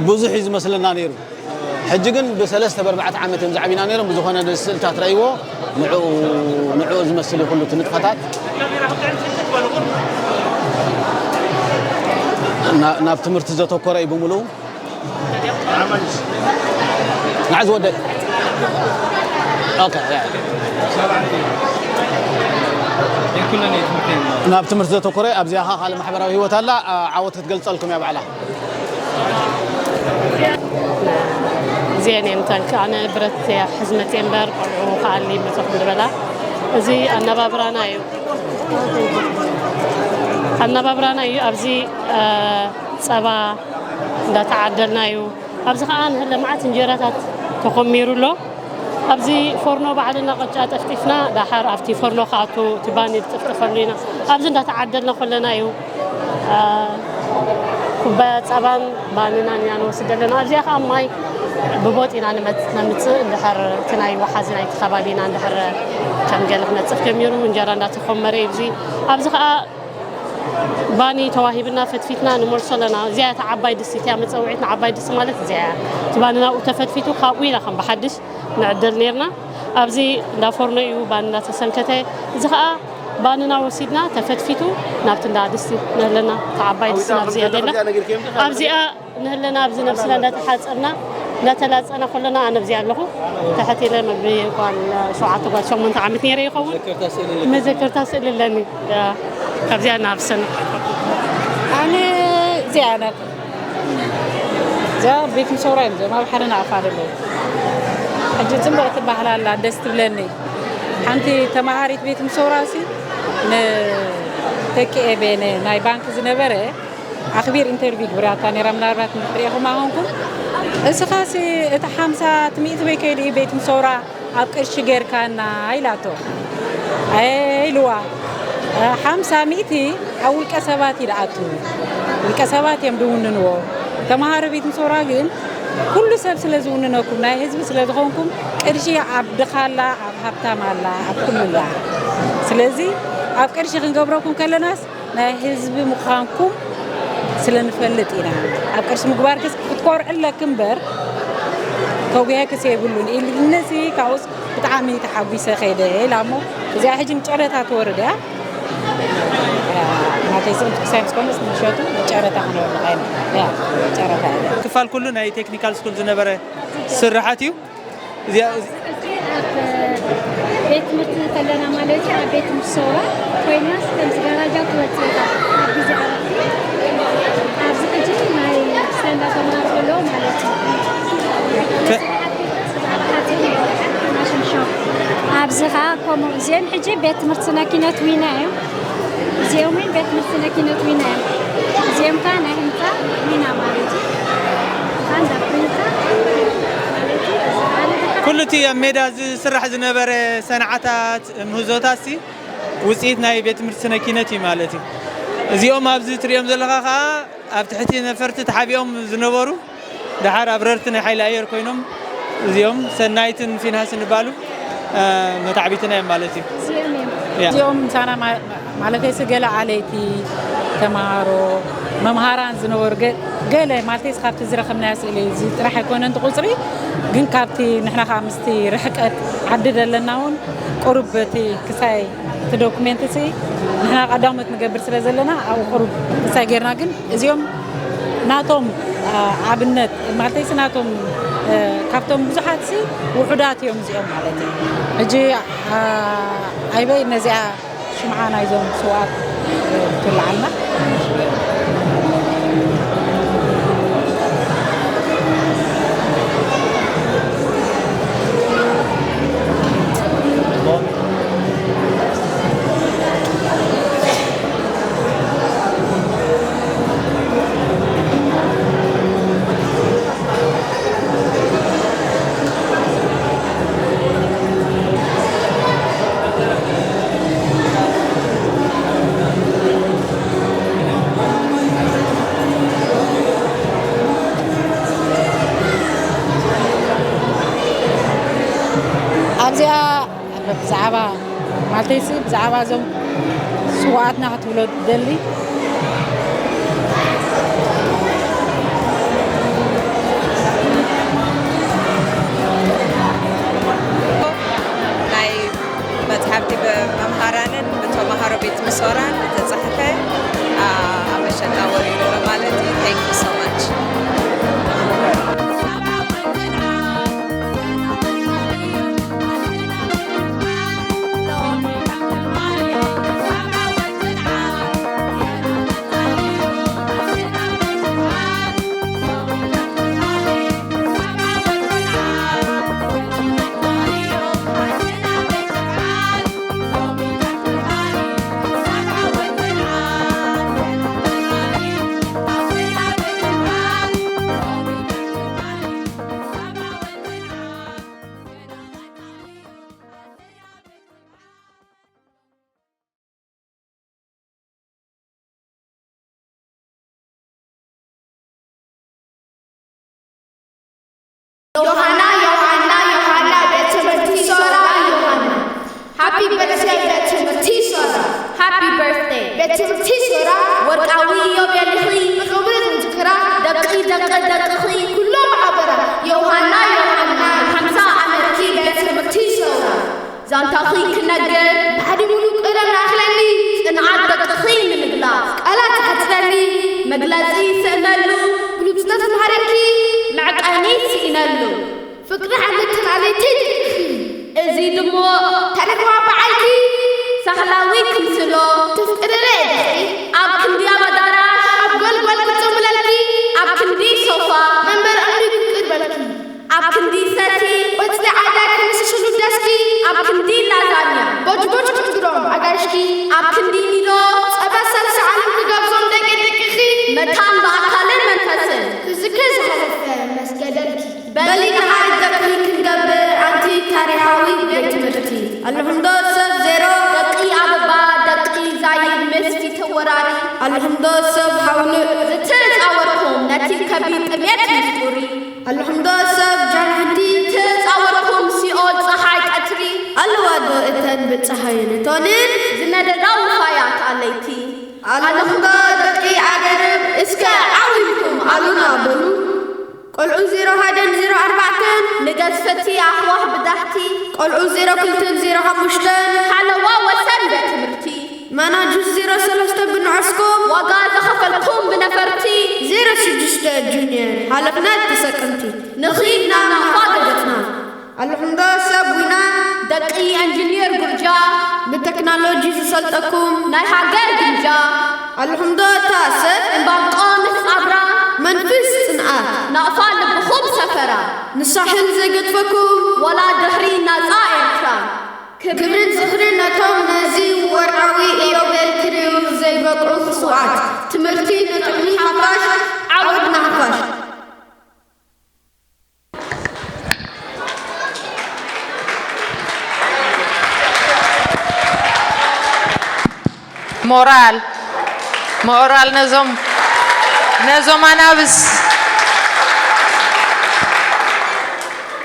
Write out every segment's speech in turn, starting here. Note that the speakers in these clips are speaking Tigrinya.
ብዙሕ እዩ ዝመስለና ነይሩ። ሕጂ ግን ብሰለስተ ብኣርባዕተ ዓመት እዮም ዝዓብና ነይሮም። ብዝኾነ ስእልታት ረእይዎ፣ ንዕኡ ንዕኡ ዝመስል እዩ ኩሉ እቲ ንጥፈታት። ና- ናብ ትምህርቲ ዘተኮረ እዩ ብምሉኡ። ንዓዚ ወደ ኦኬ፣ ያ። ናብ ትምህርቲ ዘተኮረ ኣብዚኣ ኸዓ ካልእ ማሕበራዊ ህይወት ኣላ። ዓወት ክትገልጸልኩም እያ ባዕላ። እዚአን እየን ታንኪ። ኣነ ብረት እየ ሕዝመት እየ እምበር ቆልዑ ከኣሊ መፅኹም ዝበላ። እዚ ኣነባብራና እዩ። ኣነባብራና እዩ። ኣብዚ እ፣ ፀባ እንዳተዓደልና እዩ። ኣብዚ ከዓ ንህለ መዓት እንጀራታት ተኾሚሩ ኣሎ። ኣብዚ ፎርኖ ባዕልና ቅጫ ጠፍጢፍና፣ ዳሓር ኣብቲ ፎርኖ ክኣቱ እቲ ባኒ ዝጥፍጥፈሉ ኢና። ኣብዚ እንዳተዓደልና ከለና እዩ፣ አ፣ ኩባያ ጸባን ባንናን ኢና ንወስድ ዘለና። ኣብዚኣ ከዓ ማይ ብቦጥ ኢና ንመጽ-፣ ነምጽእ። እንድሕር እቲ ናይ ወሓዚ ናይቲ ከባቢና እንድሕር ከም ገለ ክነጽፍ ጀሚሩ፣ እንጀራ እንዳተኾመረ እዩ። ኣብዚ፣ ኣብዚ ከዓ ባኒ ተዋሂብና ፈትፊትና ንመልሶ ኣለና። እዚኣ እታ ዓባይ ድስቲ እቲያ መጸውዒት ንዓባይ ድስቲ ማለት እዚኣ እያ። እቲ ባኒ ናብኡ ተፈትፊቱ ካብኡ ኢና ከም ብሓድሽ ንዕደል ነይርና። ኣብዚ እንዳ ፎርኖ እዩ ባኒ እናተሰንከተ። እዚ ኸኣ ባንና ወሲድና ተፈትፊቱ ናብቲ እንዳ ድስቲ ነህለና። እታ ዓባይ ድስቲ ናብዚኣ ዘላ ኣብዚኣ ንህለና ኣብዚ ነብስና እንዳተሓጸብና እንዳተላጸና ከለና ኣነ ኣብዚኣ ኣለኹ። ትሕት ኢለ መግቢ ጓል ሸውዓተ ጓል ሸሞንተ ዓመት ነይረ ይኸውን። መዘከርታ ስእሊ ኣለኒ። መዘከርታ ስእሊ ኣለኒ። ያ፣ ካብዚኣ እናሃብሰና። ኣነ እዚኣ ናት እዛ ቤት ምሰውራ እዮም እዚኦም ኣብ ሓደ ንኣፋ ኣለዉ። ሕጂ ጽቡቕ ትበሃል ኣላ፣ ደስ ትብለኒ። ሓንቲ ተመሃሪት ቤት ምሰውራ ሲ ንተኪኤ ቤነ ናይ ባንክ ዝነበረ ኣኽቢር ኢንተርቪው ግብራታ ነይራ፣ ምናልባት እንድሕሪኹም ኣኾንኩም። እስኻሲ እቲ ሓምሳ እቲ ሚእቲ ወይ ከይዱ እዩ ቤት ምሰውራ ኣብ ቅርሺ ጌርካና ኢላቶ። ኣየ ኢልዋ፣ ሓምሳ ሚእቲ ኣብ ውልቀ ሰባት እዩ ዝኣቱ። ውልቀ ሰባት እዮም ዝውንንዎ። ተምሃሮ ቤት ምሰውራ ግን ኩሉ ሰብ ስለ ዝውንነኩም፣ ናይ ህዝቢ ስለ ዝኾንኩም፣ ቅርሺ ኣብ ድኻላ፣ ኣብ ሃብታም ኣላ፣ ኣብ ኩሉ ኣላ። ስለዚ ኣብ ቅርሺ ክንገብረኩም ከለናስ ናይ ህዝቢ ምዃንኩም ስለ ንፈልጥ ኢና። ኣብ ቅርሲ ምግባር ክስ ክትኮርዕ ኣለኪ እምበር፣ ከጉሄክስ የብሉን ኢልኒ። ካብኡስ ብጣዕሚ ተሓጒሰ ከይደ ኢላ እሞ፣ እዚኣ ሕጂ ንጨረታ ትወርድ እያ። ናተይ ስም ክሳይ ምስ ኮነስ ንሸቱ ንጨረታ ክነወርድ ኸይና። ያ፣ ጨረታ እያ። ክፋል ኩሉ ናይ ቴክኒካል ስኩል ዝነበረ ስርሓት እዩ። እዚኣ፣ እዚ ኣብ ቤት ትምህርቲ ከለና ማለት እዩ፣ ኣብ ቤት ትምህርቲ ሰውራ ኮይናስ ከምዚ ጋራጃ ትወፅእ እያ ኣብ ግዜ ዕረፍቲ። ኣብዚ ሕጂ ናይ ሰንዳ ተምሃሮ ኣለዉ ማለት እዩ። ከ- ስራሕቲ፣ ስራሕቲ ማሽን ሾፕ። ኣብዚ ኸዓ ከምኡ፣ እዚአን ሕጂ ቤት ትምህርቲ ስነ ኪነት ዊና እዮም። እዚኦም እውን ቤት ትምህርቲ ስነ ኪነት ዊና እዮም። እዚኦም ከዓ ናይ ህንፃ ዊና ማለት እዩ። ኣንዳ ህንፃ ማለት እዩ። እዚ ኣነ ኩሉ እቲ ኣብ ሜዳ ዝስራሕ ዝነበረ ሰንዓታት፣ ምህዞታት ሲ ውፅኢት ናይ ቤት ትምህርቲ ስነ ኪነት እዩ ማለት እዩ። እዚኦም ኣብዚ ትሪኦም ዘለኻ ከዓ ኣብ ትሕቲ ነፈርቲ ተሓቢኦም ዝነበሩ ደሓር ኣብረርቲ ናይ ሓይሊ ኣየር ኮይኖም፣ እዚኦም ሰናይትን ፊንሃስን ይበሃሉ፣ እ፣ መታዕቢትና እዮም ማለት እዩ። እዚኦም እዮም። ያ። እዚኦም ምሳና ማ-፣ ማለተይ ሲ ገለ ኣለይቲ፣ ተምሃሮ፣ መምሃራን ዝነበሩ ገ-፣ ገለ ማለተይ ሲ ካብቲ ዝረኸብናዮ ስእሊ እዚ ጥራሕ ኣይኮነን እቲ ቁፅሪ፣ ግን ካብቲ ንሕና ከዓ ምስቲ ርሕቀት ዓዲ ዘለና እውን ቁሩብ እቲ ክሳይ እቲ ዶኩሜንት ሲ ንሕና ቀዳሞት ንገብር ስለ ዘለና ኣብኡ ቁሩብ ክሳይ ጌርና፣ ግን እዚኦም ናቶም፣ አ፣ ኣብነት ማለተይሲ ናቶም፣ እ፣ ካብቶም ብዙሓትሲ ውሑዳት እዮም እዚኦም ማለት እዩ። ሕጂ፣ አ፣ ኣይበይ ነዚኣ ሽምዓ ናይዞም ስውኣት፣ እ፣ ትውልዓልና። ኣብዚኣ ብዛዕባ ማለተይሲ ብዛዕባ እዞም ስውኣትና ክትብሎ ትደሊ? ዮሃና ዮሃና ዮሃና ቤት ትምህርቲ ሶራ ዮሃና። Happy birthday ቤት ትምህርቲ ሶራ። Happy birthday ቤት ትምህርቲ ሶራ። ወርቃዊ ኢዮቤልኺ ብኽብሪ ክንዝክራ። ደቂ ደቂ ደቅኺ ኩሎም ብሓበራ። ዮሃና ዮሃና ሓምሳ ዓመትኪ ቤት ትምህርቲ ሶራ። ዛንታኺ ክነግር ባሕሪ ሙሉእ ቀለም ኣኽለኒ። ጽንዓት ደቅኺ ንምግላጽ ቃላት ኣሕጽረኒ። መግለጺ ይስእነሉ። ብሉጽነት ማህረኪ መዕቀኒ ስኢነሉ። ፍቅሪ ዓመትን ኣለይተይ ደቅኺ። እዚ ድሞ ታሪኽዋ በዓልኪ ሳህላዊ ክምስሎ። ተፍቅርለ ደኺ ኣብ ክንዲ ኣብ ኣዳራሽ ኣብ ጎልጎል ክጽምለልኪ። ኣብ ክንዲ ሶፋ መንበር እምኒ ክቅርበልኪ። ኣብ ክንዲ ሰቲ ቆጽሊ ዓዳ ክምስስሉ ደስኪ። ኣብ ክንዲ ላዛኛ ቦጅቦጅ ክትግሮም ኣጋይሽኪ። ኣብ ክንዲ ሚዶ ጸባ ሳልሲ ዓለም ክጋብዞም ደቂ ደቅኺ። መታን ብኣካልን መንፈስን ክዝከር ዝሓለፈ መስገደልኪ። በሊ ተሃይ ደቅኺ ክንገብር ኣንቲ ታሪኻዊ ቤት ትምህርቲ። ኣለኹም ዶ ሰብ ዜሮ? ደቂ ኣበባ ደቂ ዛይድ ምስ ፊተወራሪ። ኣለኹም ዶ ሰብ ሃውንዕ? ዝተጻወርኩም ነቲ ከቢድ ጥሜት ምስጡሪ። ኣለኹም ዶ ሰብ ጃንሕንቲ? ዝተጻወርኩም ሲኦል ጸሓይ ቀትሪ። ኣለዋ ዶ እተን ብጸሃይ ንቶንን? ዝነደዳ ውፋያት ኣለይቲ። ኣለኹም ዶ ደቂ ኣገርብ? እስከ ዓው ኢልኩም ኣሉና በሉ። ቆልዑ ዜሮ ሓደን ዜሮ ኣርባዕተን። ንገዝፈቲ ኣኽዋህ ብዳሕቲ። ቆልዑ ዜሮ ክልተን ዜሮ ሓሙሽተን። ሓለዋ ወሰን ቤት ትምህርቲ። ማናጁስ ዜሮ ሰለስተ ብንዑስኩም። ዋጋ ዝኸፈልኩም ብነፈርቲ። ዜሮ ሽዱሽተ ጁኒየር ሓለፍና ተሰቀምቲ። ንኺድ ናብ ናቕፋ ገደፍና። ኣለኹም ዶ ሰብ ዊና? ደቂ እንጂኒር ጉርጃ። ብቴክኖሎጂ ዝሰልጠኩም። ናይ ሃገር ግምጃ። ኣለኹም ዶ እታ ሰብ? እምባቆ ምስ ጻብራ። መንፍስ ጽንዓት። ናቕፋ ልብኹም ሰፈራ። ንሳሕል ዘይገድፈኩም። ወላ ድሕሪ ናጻ ኤርትራ። ክብርን ዝኽርን ነቶም ነዚ ወርዓዊ ኢዮቤል ክርእዩ ዘይበቕዑ ስውኣት። ትምህርቲ ንጥቕሚ ሓፋሽ፣ ዓወት ንሓፋሽ። ሞራል ሞራል ነዞም ነዞም ኣናብስ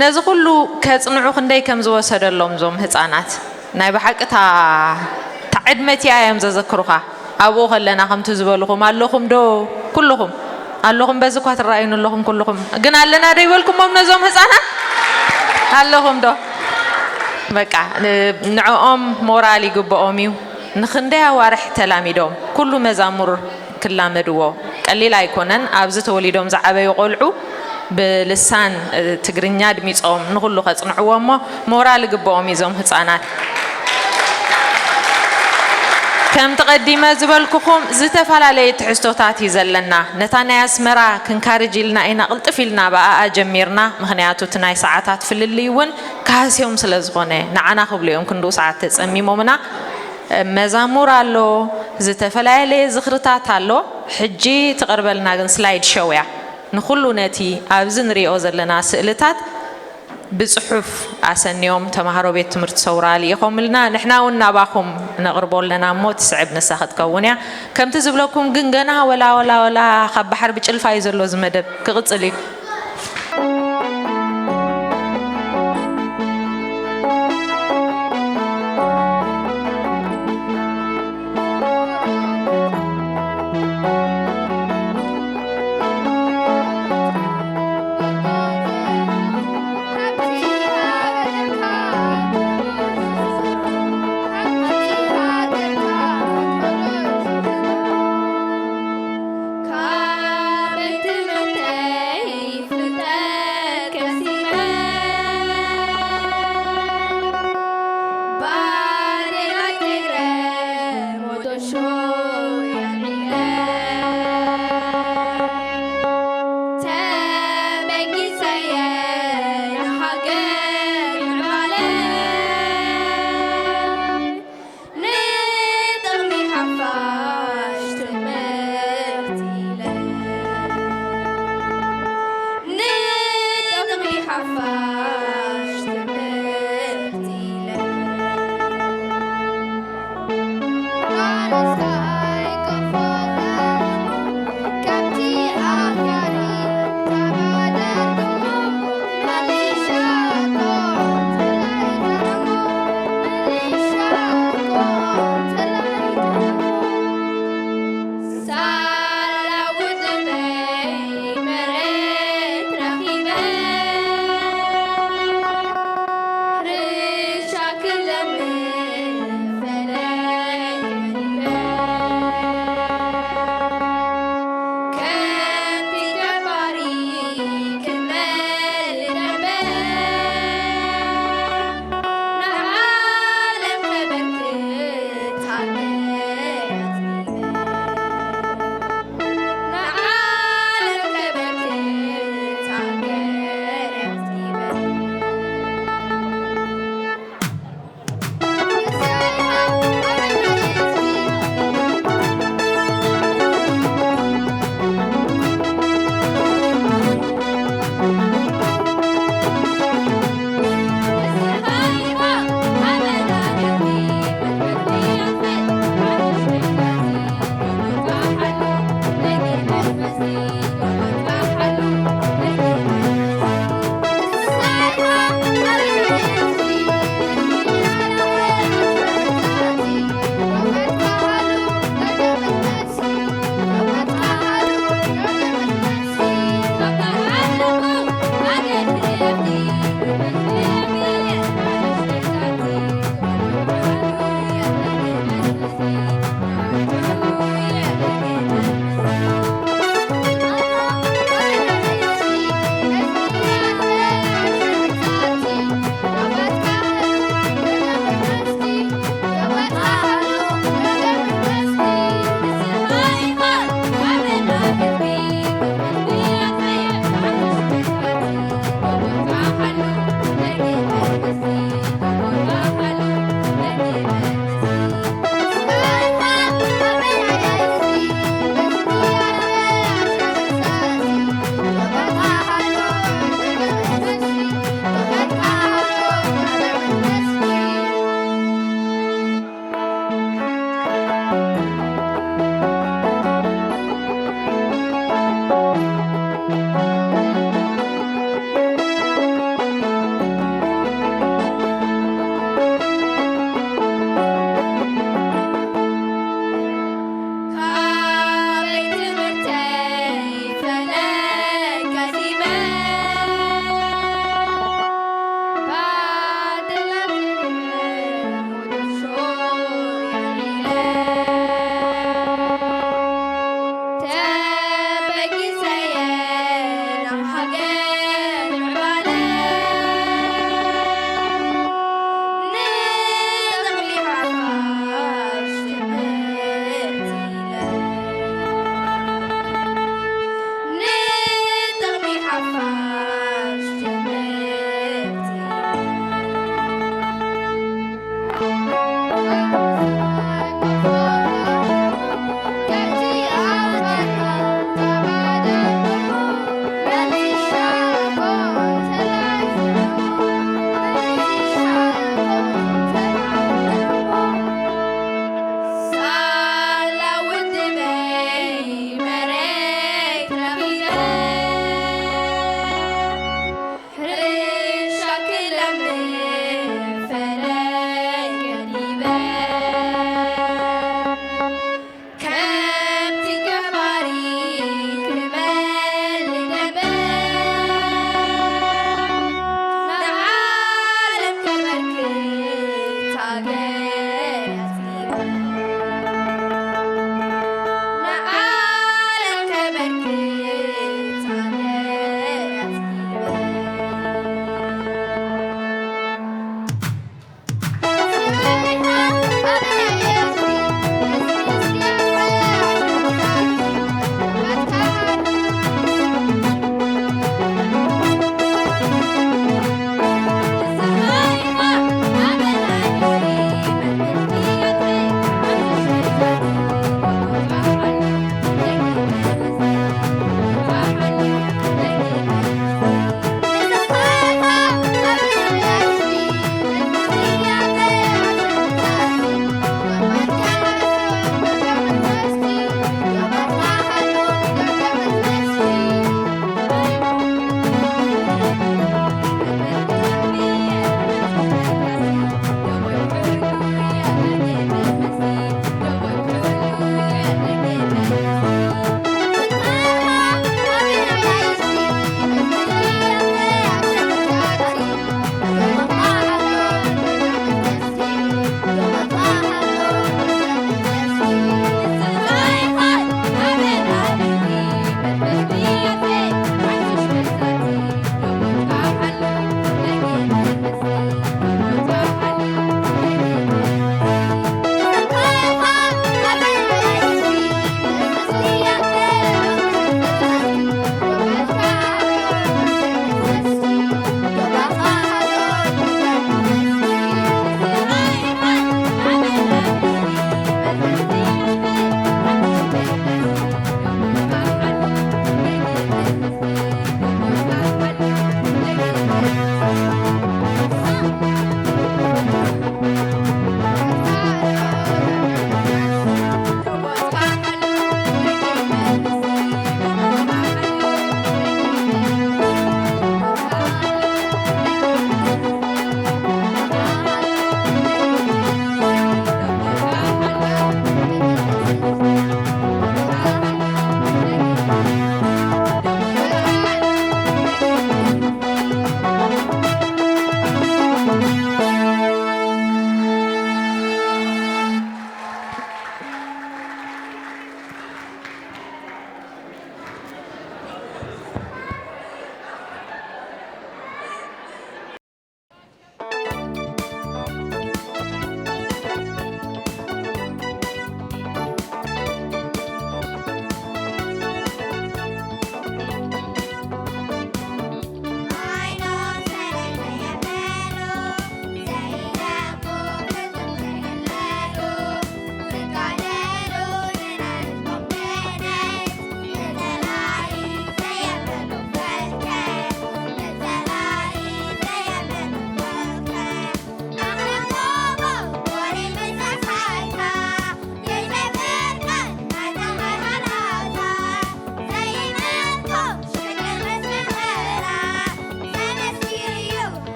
ነዚ ኩሉ ከጽንዑ ክንደይ ከም ዝወሰደሎም እዞም ህጻናት ናይ ብሓቂ እታ እታ ዕድመ እቲኣ እዮም ዘዘክሩኻ። ኣብኡ ከለና ከምቲ ዝበልኹም ኣለኹም ዶ ኩልኹም ኣለኹም በዚ እኳ ትረኣዩኒ ኣለኹም ኩልኹም ግን ኣለና ዶ ይበልኩሞም ነዞም ህጻናት ኣለኹም ዶ በቃ ንዕኦም ሞራል ይግብኦም እዩ ንኽንደይ ኣዋርሕ ተላሚዶም ኩሉ መዛሙር ክላመድዎ ቀሊል ኣይኮነን ኣብዚ ተወሊዶም ዝዓበዩ ቆልዑ ብልሳን ትግርኛ ኣድሚጾም ንኹሉ ከጽንዕዎ እሞ ሞራል ይግብኦም እዩ እዞም ህጻናት። ከምቲ ቀዲመ ዝበልኩኹም ዝተፈላለየ ትሕዝቶታት እዩ ዘለና። ነታ ናይ ኣስመራ ክንካርጅ ኢልና ኢና ቅልጥፍ ኢልና ብኣኣ ጀሚርና ምኽንያቱ እቲ ናይ ሰዓታት ፍልልይ እውን ክሃስዮም ስለ ዝኾነ ንዓና ክብሉ እዮም ክንድኡ ሰዓት ተጸሚሞምና። መዛሙር ኣሎ፣ ዝተፈላለየ ዝኽርታት ኣሎ። ሕጂ ትቐርበልና ግን ስላይድ ሾው እያ። ንኹሉ ነቲ ኣብዚ ንሪኦ ዘለና ስእልታት ብጽሑፍ ኣሰንዮም ተማሃሮ ቤት ትምህርቲ ሰውራ ልኢኾምልና። ንሕና እውን ናባኹም ነቕርቦ ኣለና እሞ ትስዕብ ንሳ ክትከውን እያ። ከምቲ ዝብለኩም ግን ገና ወላ ወላ ወላ ካብ ባሕሪ ብጭልፋ እዩ ዘሎ እዚ መደብ ክቕጽል እዩ።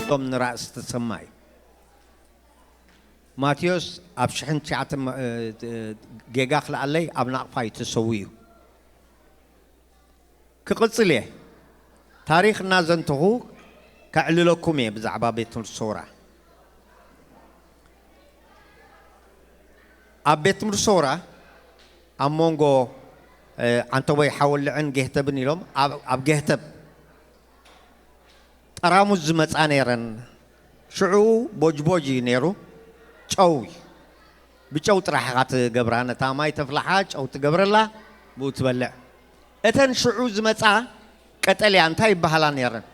ቶም ንራእሲ ተሰማ እዩ። ማቴዎስ ኣብ ሽሕን ትሽዓተ ማ- እ፣ እ፣ ጌጋ ክልኣለይ ኣብ ናቕፋ እዩ ተሰዊኡ። ክቕጽል እየ። ታሪኽ እናዘንተኹ ከዕልለኩም እየ ብዛዕባ ቤት ትምህርቲ ሰውራ። ኣብ ቤት ትምህርቲ ሰውራ ኣብ መንጎ፣ እ፣ ዓንተቦይ ሓወልዕን ጌህተብን ኢሎም ኣብ ኣብ ጌህተብ ጠራሙዝ ዝመጻ ነይረን። ሽዑ ቦጅቦጅ እዩ ነይሩ። ጨው እዩ። ብጨው ጥራሕ ኢኻ ትገብራ። ነታ ማይ ተፍልሓ፣ ጨው ትገብረላ፣ ብኡ ትበልዕ። እተን ሽዑ ዝመጻ ቀጠልያ እንታይ ይበሃላ ነይረን?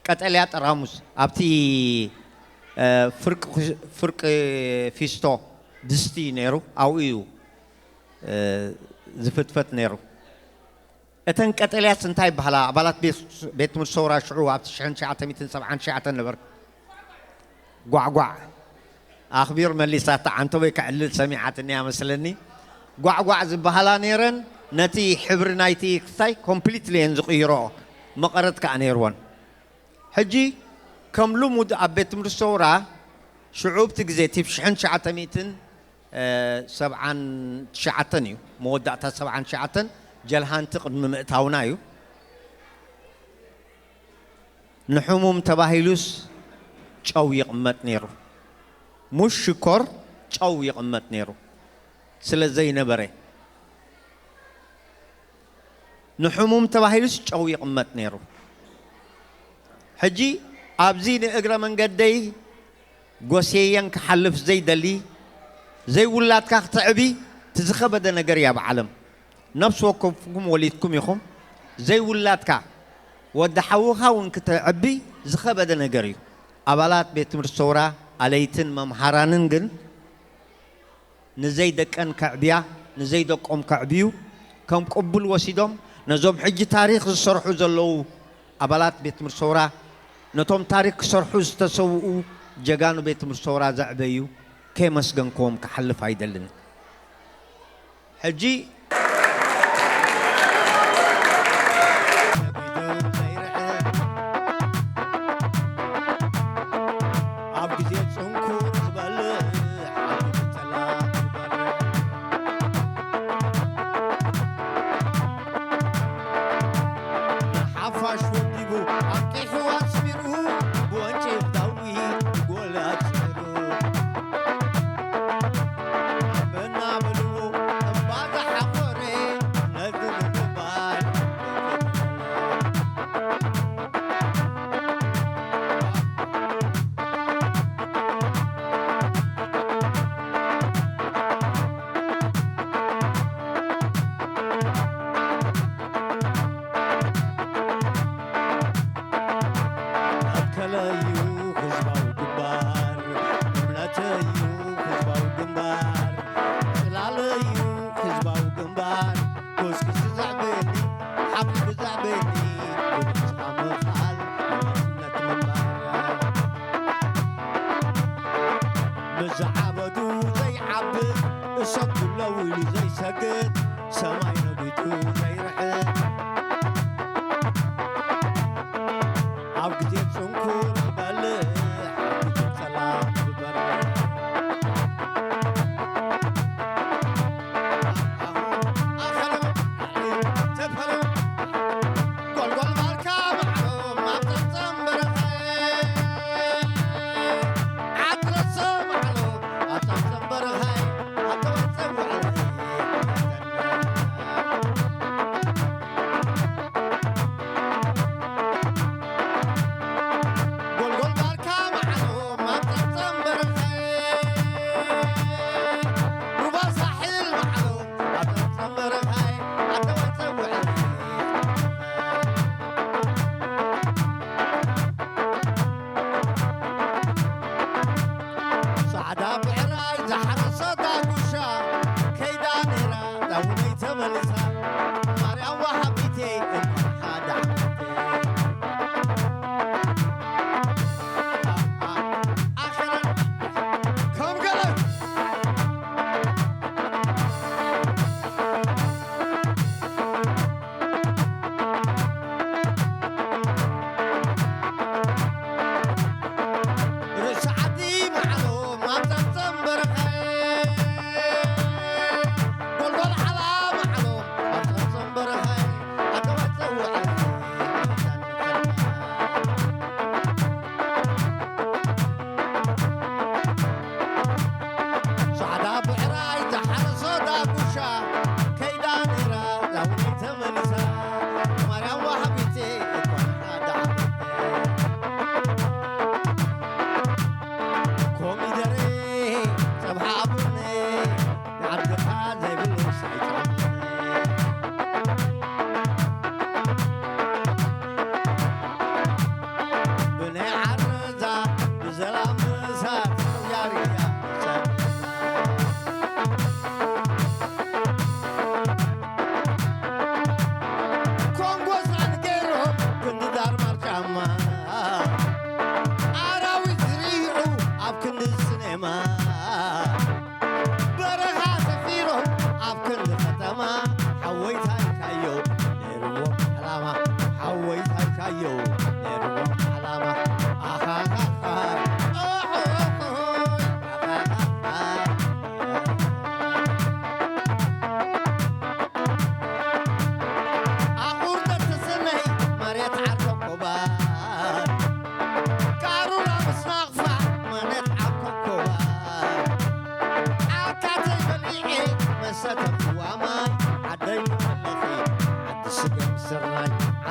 ቀጠልያ ጠራሙዝ ኣብቲ፣ እ፣ ፍርቂ ኩ- ፍርቂ ፊስቶ ድስቲ ነይሩ፣ ኣብኡ እዩ፣ እ፣ ዝፍትፈት ነይሩ። እተን ቀጠልያስ እንታይ ይበሃላ? ኣባላት ቤት ቤት ትምህርቲ ሰውራ ሽዑ ኣብቲ ሽሕን ትሽዓተ ሚእትን ሰብዓን ትሽዓተን ነበር። ጓዕጓዕ። ኣኽቢር መሊሳታ፣ ዓንተቦይ ከዕልል ሰሚዓትኒ እያ መስለኒ። ጓዕጓዕ ዝበሃላ ነይረን፣ ነቲ ሕብሪ ናይቲ ክስታይ ኮምፕሊትሊ እየን ዝቕይረኦ። መቐረት ከኣ ነይርወን። ሕጂ ከም ልሙድ ኣብ ቤት ትምህርቲ ሰውራ ሽዑ ኣብቲ ግዜ እቲ ሽሕን ትሽዓተ ሚእትን ሰብዓን ትሽዓተን እዩ። መወዳእታ ሰብዓን ትሽዓተን ጀልሃንቲ ቅድሚ ምእታውና እዩ። ንሕሙም ተባሂሉስ ጨው ይቕመጥ ነይሩ። ሙሽ ሽኮር ጨው ይቕመጥ ነይሩ። ስለ ዘይነበረ ንሕሙም ተባሂሉስ ጨው ይቕመጥ ነይሩ። ሕጂ ኣብዚ ንእግረ መንገደይ ጎስየየን ክሓልፍ ዘይደሊ፣ ዘይውላድካ ክተዕቢ እቲ ዝኸበደ ነገር እዩ ኣብ ዓለም። ነፍሲ ወከፍኩም ወሊድኩም ኢኹም፣ ዘይውላድካ ወዲ ሓውኻ እውን ክተዕቢ ዝኸበደ ነገር እዩ። ኣባላት ቤት ትምህርቲ ሰውራ ኣለይትን መምሃራንን ግን ንዘይ ደቀን ከዕብያ፣ ንዘይ ደቆም ከዕብዩ ከም ቅቡል ወሲዶም፣ ነዞም ሕጂ ታሪኽ ዝሰርሑ ዘለዉ ኣባላት ቤት ትምህርቲ ሰውራ፣ ነቶም ታሪኽ ክሰርሑ ዝተሰውኡ ጀጋኑ ቤት ትምህርቲ ሰውራ ዘዕበዩ ከየመስገንክዎም ክሓልፍ ኣይደልን። ሕጂ ኣብ ግዜ ጽንኩር ዝበልዕ ዓዱ ክጸላ ትበርዕ። ንሓፋሽ ወዲቡ ኣንቂሑ ኣስሚሩ ብወንጭፍ ዳዊት ጎል ኣጽሚሩ። በና በልዎ እምባ ዝሓፍ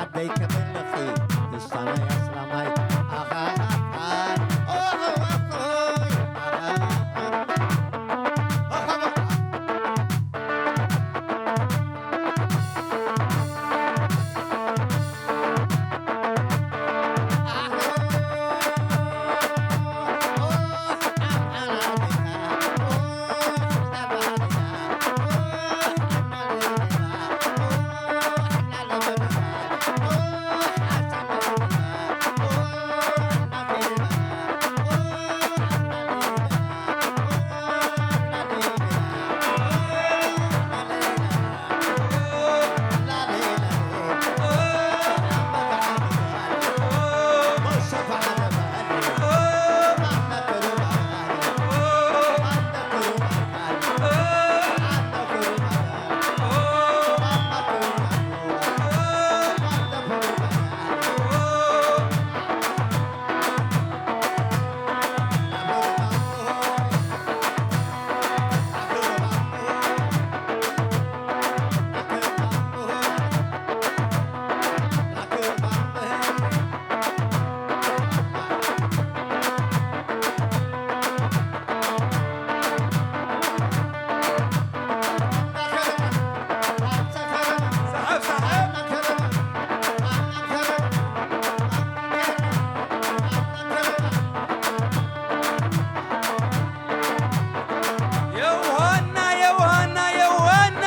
ዓደይ ከመይ ኣለኺ? ንሳናይ ኣስላማይ። ኣኻ፣ ኣኻ፣ ኦሆ፣ ኦሆ፣ ኣኻ፣ ኣኻ፣ ኣኻ። የውሃና፣ የውሃና፣ የውሃና።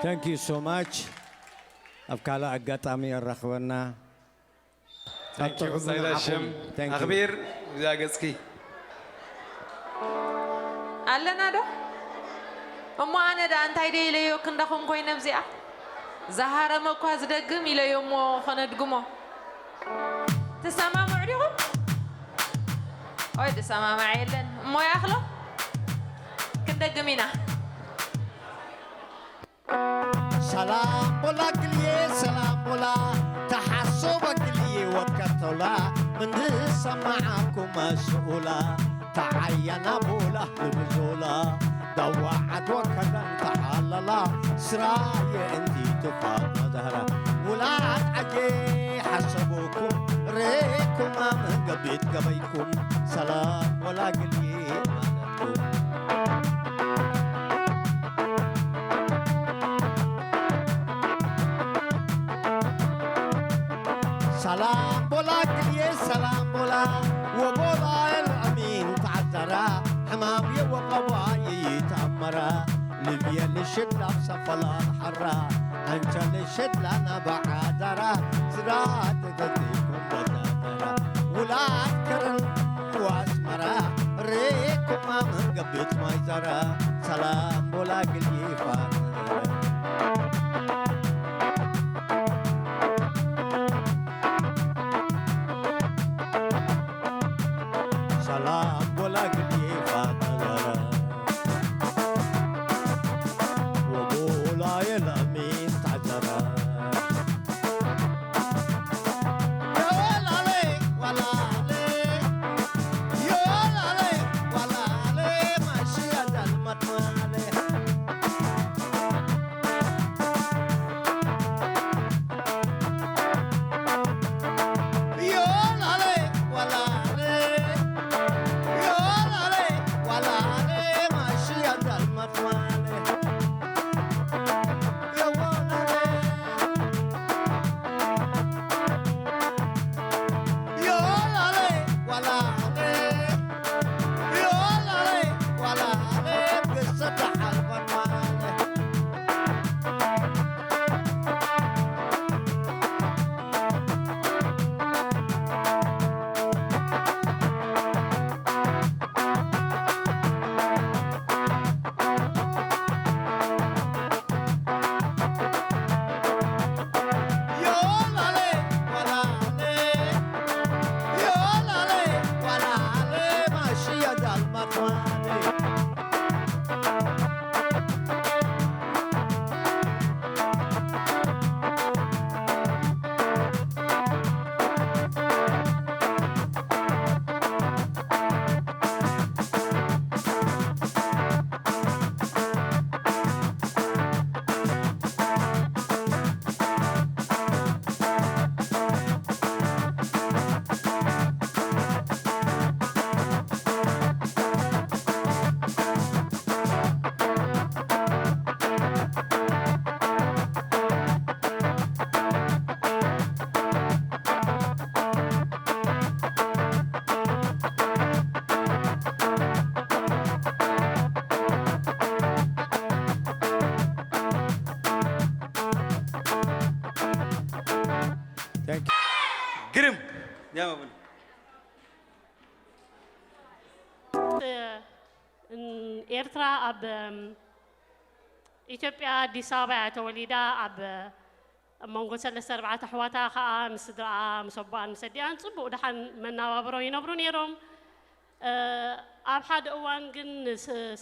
Thank you so much. ኣብ ካልእ ኣጋጣሚ የራኽበና። Thank you፣ ኣብ ጥዑም ሳይዳ መዓኹም። ሸም። Thank you። ኣኽቢር እዛ ገጽኪ። ኣለና ዶ? እሞ ኣነ ደኣ እንታይ ደይ ኢለዮ ክንዳኹም ኮይነ ኣብዚኣ? ዝሃረመ እኳ ዝደግም ኢለዮ እሞ ኸነድግሞ። ትሰማምዑ ዲኹም? ኦይ፣ ዝሰማማዕ የለን። እሞ ይኣኽሎ? ክንደግም ኢና። ሰላም ቦላ ግልዬ፣ ሰላም ቦላ፣ ተሓሶ በግልዬ ወከቶላ፣ ምን ዝሰማዓኩም መስኡላ፣ ተዓያና ቦላ ልብዞላ፣ ዳዋ ዓድ ወከዳን ተዓላላ፣ ስራየ እንቲ ትፋት መዛህራ፣ ውላድ ዓጄ ሓሰቡኩም፣ ሬኩማ ምን ገቢት ገበይኩም፣ ሰላም ቦላ ግልዬ ማለትኩም። ሰላም ቦላ ግልዬ ሰላም ቦላ ወቦላ ኤልኣሚን ተዓዘራ ሕማም የወቀባ ይይተኣመራ ልብየ ልሽላ ሰፈላ ሓራ ኣንቸ ልሽላ ናባዓዛራ ስራ ተተቲኩም በዛዘራ ውላት ከረን ወኣስመራ ሬኩማ መንገቢት ማይዘራ ሰላም ቦላ ግልይፋ ሰላም ቦላ ግልይፋ ተዘረ ወቦላ የለሚን ታዘረ ግርም ያማቡን ኤርትራ ኣብ ኢትዮጵያ ኣዲስ ኣበባ እያ ተወሊዳ። ኣብ መንጎ ሰለስተ ኣርባዕተ ኣሕዋታ ከዓ ምስ ስድራኣ ምስ ኣቦኣን ምስ ኣዲኣን ፅቡቅ ደሓን መናባብሮ ይነብሩ ነይሮም። ኣብ ሓደ እዋን ግን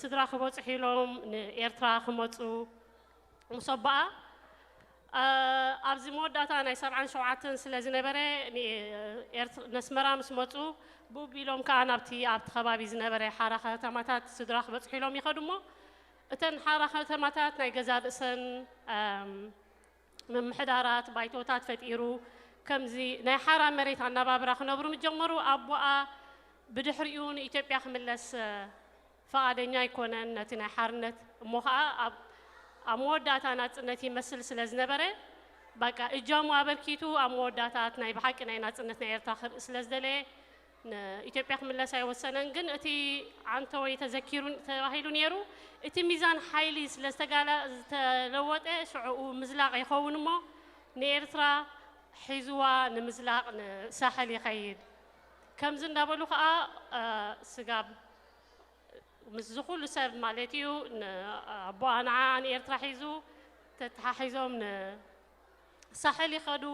ስድራ ክበፅሑ ኢሎም ንኤርትራ ክመፁ ምስ ኣቦኣ ኣብዚ መወዳእታ ናይ ሰብዓን ሸውዓተን ስለ ዝነበረ ነስመራ ምስ መፁ ብኡ ቢሎም ከዓ ናብቲ ኣብቲ ከባቢ ዝነበረ ሓራ ከተማታት ስድራ ክበፅሑ ኢሎም ይኸዱ እሞ እተን ሓራ ከተማታት ናይ ገዛ ርእሰን ምምሕዳራት ባይቶታት ፈጢሩ ከምዚ ናይ ሓራ መሬት ኣናባብራ ክነብሩ ምጀመሩ ኣቦኣ ብድሕሪኡ ንኢትዮጵያ ክምለስ ፈቓደኛ ኣይኮነን። ነቲ ናይ ሓርነት እሞ ኸዓ ኣብ ኣብ መወዳእታ ናጽነት ይመስል ስለ ዝነበረ ባቃ እጃሙ ኣበርኪቱ ኣብ መወዳእታት ናይ ብሓቂ ናይ ናጽነት ናይ ኤርትራ ክርኢ ስለ ዝደለየ ንኢትዮጵያ ክምለስ ኣይወሰነን። ግን እቲ ዓንተወይ ተዘኪሩ ተባሂሉ ነይሩ። እቲ ሚዛን ሓይሊ ስለ ዝተጋላ ዝተለወጠ ሽዕኡ ምዝላቕ ይኸውን እሞ ንኤርትራ ሒዝዋ ንምዝላቕ ንሳሕል ይኸይድ። ከምዚ እንዳበሉ ከዓ ስጋብ ምስዚ ኩሉ ሰብ ማለት እዩ ኣቦኣ ንዓ ንኤርትራ ሒዙ ተተሓሒዞም ንሳሕል ይኸዱ።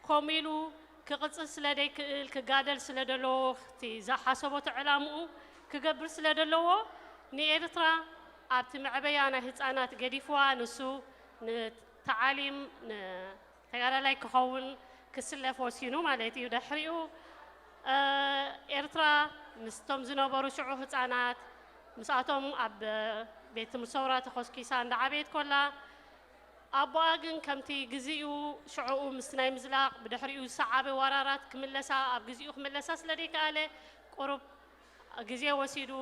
ከምኡ ኢሉ ክቕፅል ስለ ደይክእል ክጋደል ስለ ደለዎ እቲ ዝሓሰቦ እቲ ዕላምኡ ክገብር ስለ ደለዎ ንኤርትራ ኣብቲ መዕበያ ናይ ህፃናት ገዲፍዋ ንሱ ንተዓሊም ተጋዳላይ ክኸውን ክስለፍ ወሲኑ ማለት እዩ። ድሕሪኡ ኤርትራ ምስቶም ዝነበሩ ሽዑ ህፃናት ምስኣቶም ኣብ ቤት ትምህርቲ ሰውራ ተኾስኪሳ እንዳዓበየት ኮላ ኣቦኣ ግን ከምቲ ግዚኡ ሽዑኡ ምስቲ ናይ ምዝላቕ ብድሕሪኡ ዝሰዓበ ወራራት ክምለሳ ኣብ ግዚኡ ክምለሳ ስለ ደይከኣለ ቁሩብ ግዜ ወሲዱ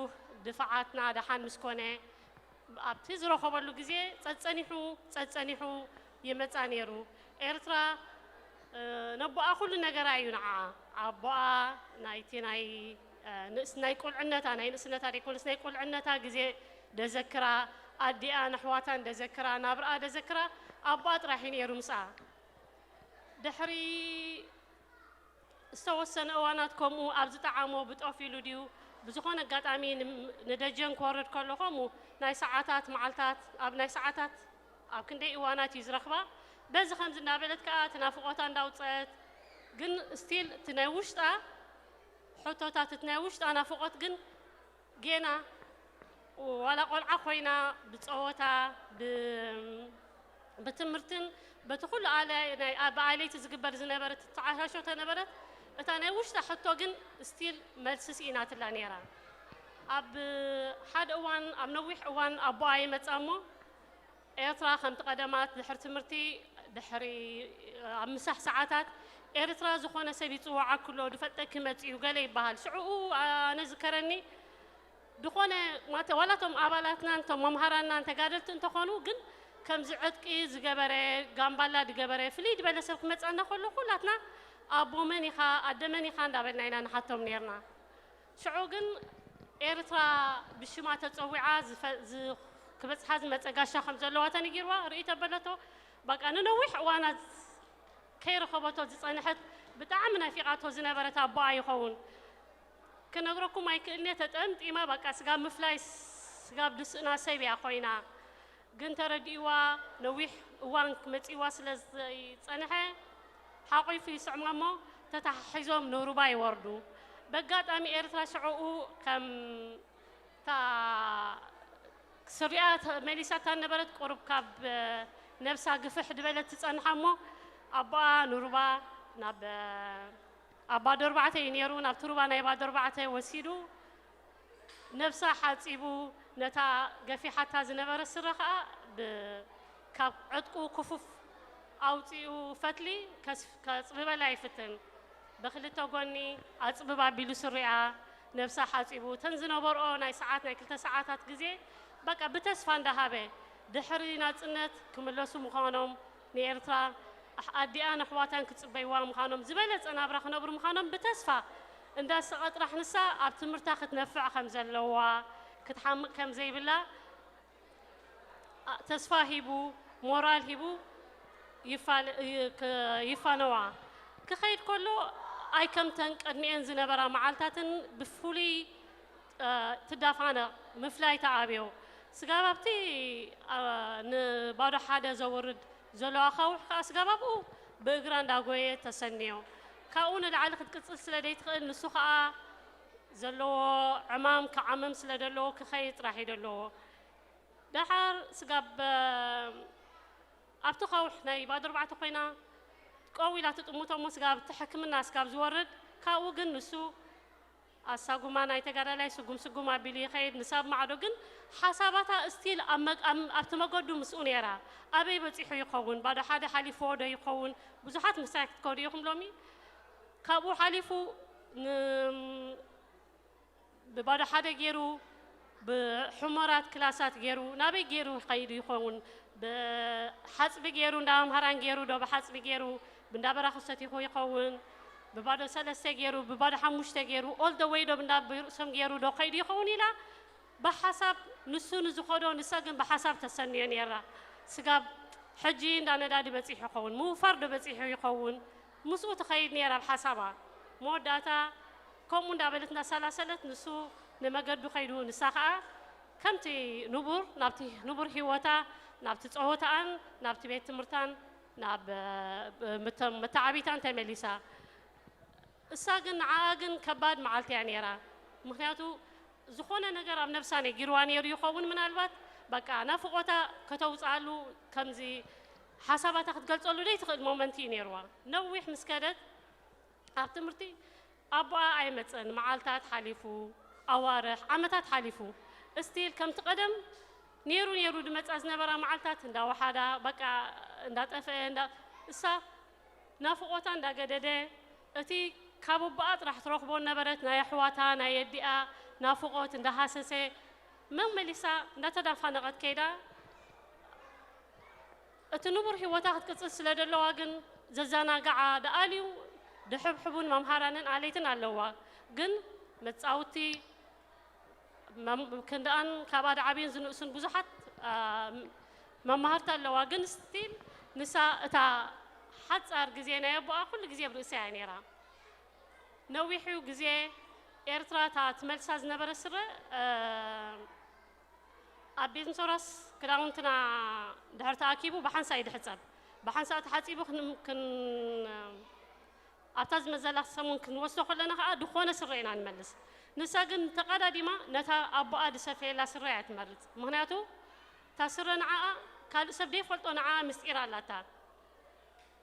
ድፋዓትና ደሓን ምስ ኮነ ኣብቲ ዝረኸበሉ ግዜ ጸጸኒሑ ጸጸኒሑ ይመጻ ነይሩ። ኤርትራ ነቦኣ ኩሉ ነገራ እዩ ንዓ ኣቦኣ ናይቲ ናይ ንእስ ናይ ቁልዕነታ ናይ ንእስነታ ደይኮነስ ናይ ቁልዕነታ ግዜ ደዘክራ ኣዲኣ ንሕዋታን ደዘክራ ናብርኣ ደዘክራ ኣቦኣ ጥራሕ እዩ ነይሩ ምስኣ ድሕሪ ዝተወሰነ እዋናት ከምኡ ኣብ ዝጠዓሞ ብጦፍ ኢሉ ድዩ ብዝኾነ ኣጋጣሚ ንደጀን ክወርድ ከሎ ከምኡ ናይ ሰዓታት መዓልታት ኣብ ናይ ሰዓታት ኣብ ክንደይ እዋናት እዩ ዝረኽባ በዚ ከምዚ እናበለት ከዓ እቲ ናፍቆታ እንዳውፀት ግን ስቲል እቲ ናይ ውሽጣ ሕቶታት እቲ ናይ ውሽጣ ናፍቆት ግን ጌና ዋላ ቆልዓ ኮይና ብፀወታ ብትምህርትን በቲ ኩሉ ብኣለይቲ ዝግበር ዝነበረ ትተዓሻሾ ተነበረት እታ ናይ ውሽጣ ሕቶ ግን ስቲል መልሲ ስኢናትላ ነይራ ኣብ ሓደ እዋን ኣብ ነዊሕ እዋን ኣቦኣ ይመፃ እሞ ኤርትራ ከምቲ ቀደማት ድሕሪ ትምህርቲ ድሕሪ ኣብ ምሳሕ ሰዓታት ኤርትራ ዝኾነ ሰብ ይፅዋዓኩ ኣሎ ድፈልጠኪ መፂኡ ገለ ይበሃል ሽዕኡ ኣነ ዝከረኒ ዝኾነ ማተ ዋላ እቶም ኣባላትናን እቶም መምሃራናን ተጋደልቲ እንተኾኑ ግን ከምዚ ዕጥቂ ዝገበረ ጋምባላ ዝገበረ ፍልይ ዝበለ ሰብ ክመፀና ከሎ ኩላትና ኣቦ መን ኢኻ ኣደ መን ኢኻ እንዳበልና ኢና ንሓቶም ነርና ሽዑ ግን ኤርትራ ብሽማ ተፀዊዓ ክበፅሓ ዝመፀ ጋሻ ከም ዘለዋ ተነጊርዋ ርእይ ተበለቶ በቃ ንነዊሕ እዋናት ከይረኸበቶ ዝፀንሐት ብጣዕሚ ናፊቓቶ ዝነበረት ኣቦኣ ይኸውን ክነግረኩም ኣይክእልንየ ተጠምጢማ በቃ ስጋብ ምፍላይ ስጋብ ድስእና ሰብ እያ ኮይና ግን ተረዲእዋ ነዊሕ እዋን መፂእዋ ስለ ዝፀንሐ ሓቂፉ ይስዕማ እሞ ተተሓሒዞም ንሩባ ይወርዱ በጋጣሚ ኤርትራ ሽዕኡ ከም እታ ስሪኣ መሊሳታ ነበረት ቁሩብ ካብ ነብሳ ግፍሕ ድበለት ትፀንሓ እሞ ኣቦኣ ንሩባ ናብ ኣብ ባዶ ኣርባዕተ እዩ ነይሩ ናብቲ ሩባ ናይ ባዶ ኣርባዕተ ወሲዱ ነብሳ ሓፂቡ ነታ ገፊሓታ ዝነበረ ስረ ከዓ ካብ ዕጥቁ ክፉፍ ኣውፂኡ ፈትሊ ከፅብበላ ይፍትን ብክልተ ጎኒ ኣፅብብ ኣቢሉ ስሪኣ ነብሳ ሓፂቡ እተን ዝነበርኦ ናይ ሰዓት ናይ ክልተ ሰዓታት ግዜ በቃ ብተስፋ እንዳሃበ ድሕሪ ናፅነት ክምለሱ ምዃኖም ንኤርትራ ኣዲኣን ኣሕዋታን ክፅበይዋ ምዃኖም ዝበለፀ ናብራ ክነብሩ ምዃኖም ብተስፋ እንዳሰቐ ጥራሕ ንሳ ኣብ ትምህርታ ክትነፍዕ ከም ዘለዋ ክትሓምቕ ከም ዘይብላ ተስፋ ሂቡ ሞራል ሂቡ ይፋነዋ ክኸይድ ከሎ ኣይ ከምተን ቅድሚኤን ዝነበራ መዓልታትን ብፍሉይ ትዳፋነቕ ምፍላይ ተኣብዮ። ስጋብ ኣብቲ ንባዶ ሓደ ዘውርድ ዘሎ ኣኻውሕ ከዓ ስጋብ ኣብኡ ብእግራ እንዳጎየ ተሰንዮ። ካብኡ ንላዕሊ ክትቅፅል ስለ ዘይትኽእል ንሱ ከዓ ዘለዎ ዕማም ክዓምም ስለ ዘለዎ ክኸይድ ጥራሕ እዩ ዘለዎ። ደሓር ስጋብ ኣብቲ ኻውሕ ናይ ባዶ ኣርባዕተ ኮይና ቀው ኢላ ትጥምቶ እሞ ስጋብ እቲ ሕክምና ስጋብ ዝወርድ ካብኡ ግን ንሱ ኣሳጉማ ናይ ተጋዳላይ ስጉም ስጉም ኣቢሉ ይኸይድ። ንሳ ብማዕዶ ግን ሓሳባታ ስቲል ኣብቲ መገዱ ምስኡ ነይራ። ኣበይ በፂሑ ይኸውን? ባዶ ሓደ ሓሊፍዎ ዶ ይኸውን? ብዙሓት ምስታይ ክትከዱ ኢኹም ሎሚ። ካብኡ ሓሊፉ ብባዶ ሓደ ገይሩ ብሑመራት ክላሳት ገይሩ ናበይ ገይሩ ከይዱ ይኸውን? ብሓፅቢ ገይሩ እንዳ መምሃራን ገይሩ ዶ ብሓፅቢ ገይሩ ብእንዳ በራኹ ሰቲኹ ይኸውን? ብባዶ ሰለስተ ገይሩ ብባዶ ሓሙሽተ ገይሩ ኦል ደ ወይ ዶ እንዳ ብርእሶም ገይሩ ዶ ከይዱ ይኸውን ኢላ ብሓሳብ ንሱ ንዝኸዶ ንሳ ግን ብሓሳብ ተሰንዮ ነይራ። ስጋብ ሕጂ እንዳ ነዳዲ በፂሑ ይኸውን? ምውፋር ዶ በፂሑ ይኸውን? ምስኡ ትኸይድ ነይራ ብሓሳባ። መወዳእታ ከምኡ እንዳበለት እንዳሰላሰለት ንሱ ንመገዱ ከይዱ ንሳ ከዓ ከምቲ ንቡር ናብቲ ንቡር ህይወታ ናብቲ ፀወታኣን ናብቲ ቤት ትምህርታን ናብ መተዓቢታን ተመሊሳ። እሳ ግን ንዓኣ ግን ከባድ መዓልቲ እያ ነይራ። ምክንያቱ ዝኾነ ነገር ኣብ ነብሳ ነጊርዋ ነይሩ ይኸውን ምናልባት በቃ ናፍቖታ ከተውፅኣሉ ከምዚ ሓሳባታ ክትገልፀሉ ዘይትኽእል ሞመንት እዩ ነይርዋ። ነዊሕ ምስ ከደት ኣብ ትምህርቲ ኣቦኣ ኣይመፀን። መዓልታት ሓሊፉ፣ ኣዋርሕ፣ ዓመታት ሓሊፉ። እስቲል ከምቲ ቀደም ነይሩ ነይሩ ድመፃ ዝነበራ መዓልታት እንዳወሓዳ በቃ እንዳጠፍአ እሳ ናፍቖታ እንዳገደደ እቲ ካብ ኣቦኣ ጥራሕ ትረኽቦ ነበረት ናይ ኣሕዋታ ናይ ኣዲኣ ናፍቖት እንዳሃሰሰ መመሊሳ እንዳተዳፋነቐት ከይዳ እቲ ንቡር ህይወታ ክትቅፅል ስለ ደለዋ ግን ዘዘናግዓ ደኣልዩ ድሕብሕቡን መምሃራንን ኣለይትን ኣለዋ። ግን መፃውቲ ክንደኣን ካብኣ ድዓብዩን ዝንእሱን ብዙሓት መማህርቲ ኣለዋ። ግን ስቲል ንሳ እታ ሓፃር ግዜ ናይ ኣቦኣ ኩሉ ግዜ ብርእሳ እያ ነይራ። ነዊሑ ግዜ ኤርትራ እታ ትመልሳ ዝነበረ ስረ ኣብ ቤት ምሶራስ ክዳውንትና ድሕር ተኣኪቡ ብሓንሳ እዩ ድሕፀብ። ብሓንሳ ተሓፂቡ ኣብታ ዝመዘላ ሰሙን ክንወስዶ ከለና ከዓ ድኾነ ስረ ኢና ንመልስ። ንሳ ግን ተቐዳዲማ ነታ ኣቦኣ ድሰፈየላ ስረ እያ ትመርፅ። ምክንያቱ እታ ስረ ንዓኣ ካልእ ሰብ ደይፈልጦ ንዓኣ ምስጢር ኣላታ።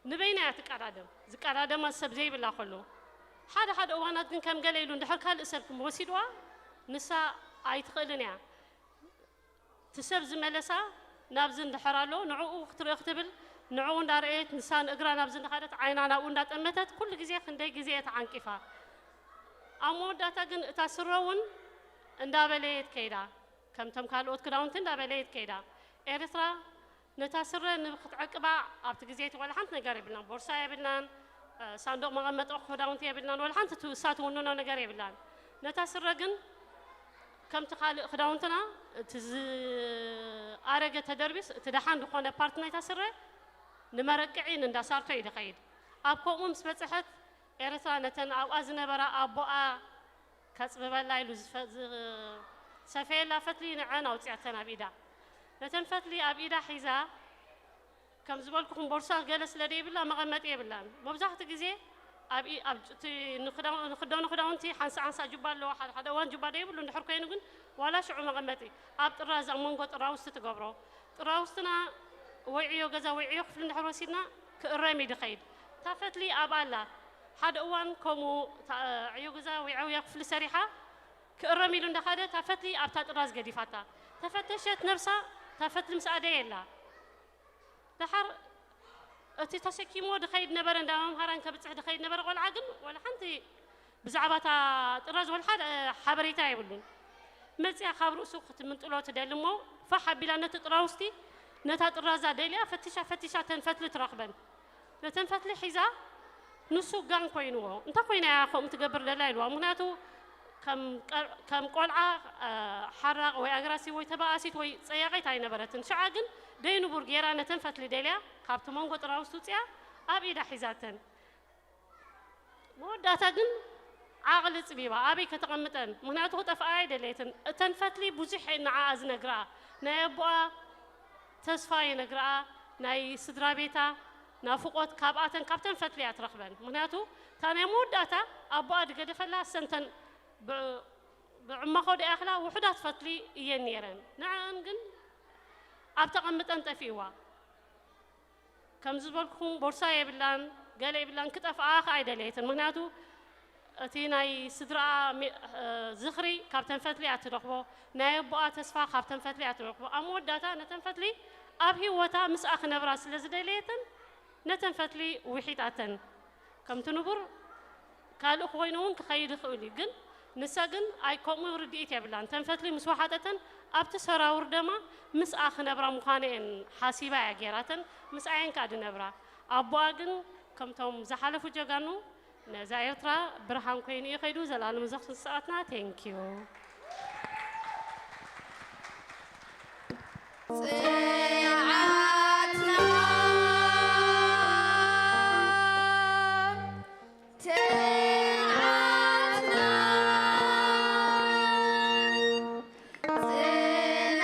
ንበይና እያ ትቀዳደም። ዝቀዳደማ ሰብ ዘይብላ ከሎ ሓደ ሓደ እዋናት ግን ከም ገለ ኢሉ እንድሕር ካልእ ሰብ ወሲድዋ ንሳ ኣይትኽእልን እያ። እቲ ሰብ ዝመለሳ ናብዚ እንድሕር ኣሎ ንዕኡ ክትርኢ ክትብል ንዕኡ እንዳረኣየት ንሳ ንእግራ ናብዚ እንዳኸደት ዓይና ናብኡ እንዳጠመተት ኩሉ ግዜ ክንደይ ግዜ እያ ተዓንቂፋ። ኣብ መወዳእታ ግን እታ ስረ እውን እንዳበለየት ከይዳ ከምቶም ካልኦት ክዳውንቲ እንዳበለየት ከይዳ ኤርትራ ነታ ስረ ንክትዕቅባ ኣብቲ ግዜ እቲ ቆልዓ ሓንቲ ነገር የብልናን፣ ቦርሳ የብልናን፣ ሳንዱቕ መቐመጢ ክዳውንቲ የብልናን፣ ወላ ሓንቲ እሳ ትውንኖ ነገር የብላን። ነታ ስረ ግን ከምቲ ካልእ ክዳውንትና እቲ ዝኣረገ ተደርቢስ እቲ ደሓን ዝኾነ ፓርት ናይታ ስረ ንመረቅዒ ንእንዳ ሳርቶ እዩ ዝኸይድ። ኣብ ከምኡ ምስ በፅሐት ኤርትራ ነተን ኣብኣ ዝነበራ ኣቦኣ ከጽብበላ ኢሉ ዝፈ- ዝሰፈየላ ፈትሊ ንዐን ኣውጺኣተን ኣብ ኢዳ። ነተን ፈትሊ ኣብ ኢዳ ሒዛ ከም ዝበልኩኹም ቦርሳ ገለ ስለ ደይብላ መቐመጢ የብላን። መብዛሕትኡ ግዜ ኣብ ኢ- ኣብ ጭ- እቲ ንክዳው- ንክደኑ ክዳውንቲ ሓንሳ ሓንሳ ጁባ ኣለዎ። ሓደ ሓደ እዋን ጁባ ደይብሉ እንድሕር ኮይኑ ግን ዋላ ሽዑ መቐመጢ ኣብ ጥራዝ ኣብ መንጎ ጥራውስቲ ትገብሮ። ጥራውስትና ወይ ዕዮ ገዛ ወይ ዕዮ ክፍሊ እንድሕር ወሲድና ክእረም እዩ ድኸይድ። እታ ፈትሊ ኣብኣ ኣላ። ሓደ እዋን ከምኡ እታ ዕዮ ገዛ ወይ ዕዮ ክፍሊ ሰሪሓ ክእረም ኢሉ እንዳኸደ እታ ፈትሊ ኣብታ ጥራዝ ገዲፋታ። ተፈተሸት ነብሳ እታ ፈትሊ ምስኣ ደየላ። ደሓር እቲ ተሰኪምዎ ድኸይድ ነበረ እንዳ መምሃራን ከብፅሕ ድኸይድ ነበረ ቆልዓ ግን ወላ ሓንቲ ብዛዕባ እታ ጥራዝ ወላ ሓደ ሓበሬታ የብሉን። መፅያ ካብ ርእሱ ክትምንጥሎ ትደሊ እሞ ፋሕ ኣቢላ ነቲ ጥራውስቲ ነታ ጥራዛ ደልያ ፈቲሻ ፈቲሻ እተን ፈትሊ ትረኽበን። ነተን ፈትሊ ሒዛ ንሱ ጋን ኮይንዎ። እንታይ ኮይና እያ ከምኡ ትገብር ደላ ኢልዋ። ምኽንያቱ ከም ቀ- ከም ቆልዓ ሓራቕ ወይ ኣግራሲቭ ወይ ተባኣሲት ወይ ፀያቒት ኣይነበረትን። ሽዓ ግን ደይንቡር ገይራ ነተን ፈትሊ ደልያ ካብቲ መንጎ ጥራውስቲ ውፅያ ኣብ ኢዳ ሒዛተን። መወዳእታ ግን ዓቕሊ ጽቢባ ኣበይ ከተቐምጠን? ምኽንያቱ ክጠፍኣ ኣይደለየትን። እተን ፈትሊ ብዙሕ እየን ንዓኣ ዝነግርኣ። ናይ ኣቦኣ ተስፋ ይነግርኣ፣ ናይ ስድራ ቤታ ናፍቖት ካብኣተን ካብተን ፈትሊ እያ ትረኽበን። ምኽንያቱ እታ ናይ መወዳእታ ኣቦኣ ዝገደፈላ ሰንተን ብ- ብዕማኾ ዶ ይኣኽላ ውሑዳት ፈትሊ እየን ነይረን። ንዕኣን ግን ኣብ ተቐምጠን ጠፊእዋ። ከም ዝበልኩኹም ቦርሳ የብላን፣ ገለ የብላን፣ ክጠፍኣ ከኣ ኣይደለየትን። ምኽንያቱ እቲ ናይ ስድራኣ ሚ- እ፣ ዝኽሪ ካብተን ፈትሊ እያ ትረኽቦ፣ ናይ ኣቦኣ ተስፋ ካብተን ፈትሊ እያ ትረኽቦ። ኣብ መወዳእታ ነተን ፈትሊ ኣብ ህይወታ ምስኣ ክነብራ ስለ ዝደለየትን ነተን ፈትሊ ውሒጣተን። ከምቲ ንቡር ካልእ ኮይኑ እውን ክኸይድ ይኽእል እዩ፣ ግን ንሳ ግን ኣይ ከምኡ ርድኢት የብላን። እተን ፈትሊ ምስ ወሓጠተን ኣብቲ ሰራውር ደማ ምስኣ ክነብራ ምዃነ እየን ሓሲባ እያ ገይራተን፣ ምስኣ እየን ከኣ ዝነብራ። ኣቦኣ ግን ከምቶም ዝሓለፉ ጀጋኑ ነዛ ኤርትራ ብርሃን ኮይኑ እዩ ከይዱ። ዘላለም ዘኽሱን ሰዓትና። ቴንኪዩ። ጽንዓትና፣ ጽንዓትና፣ ጽንዓትና።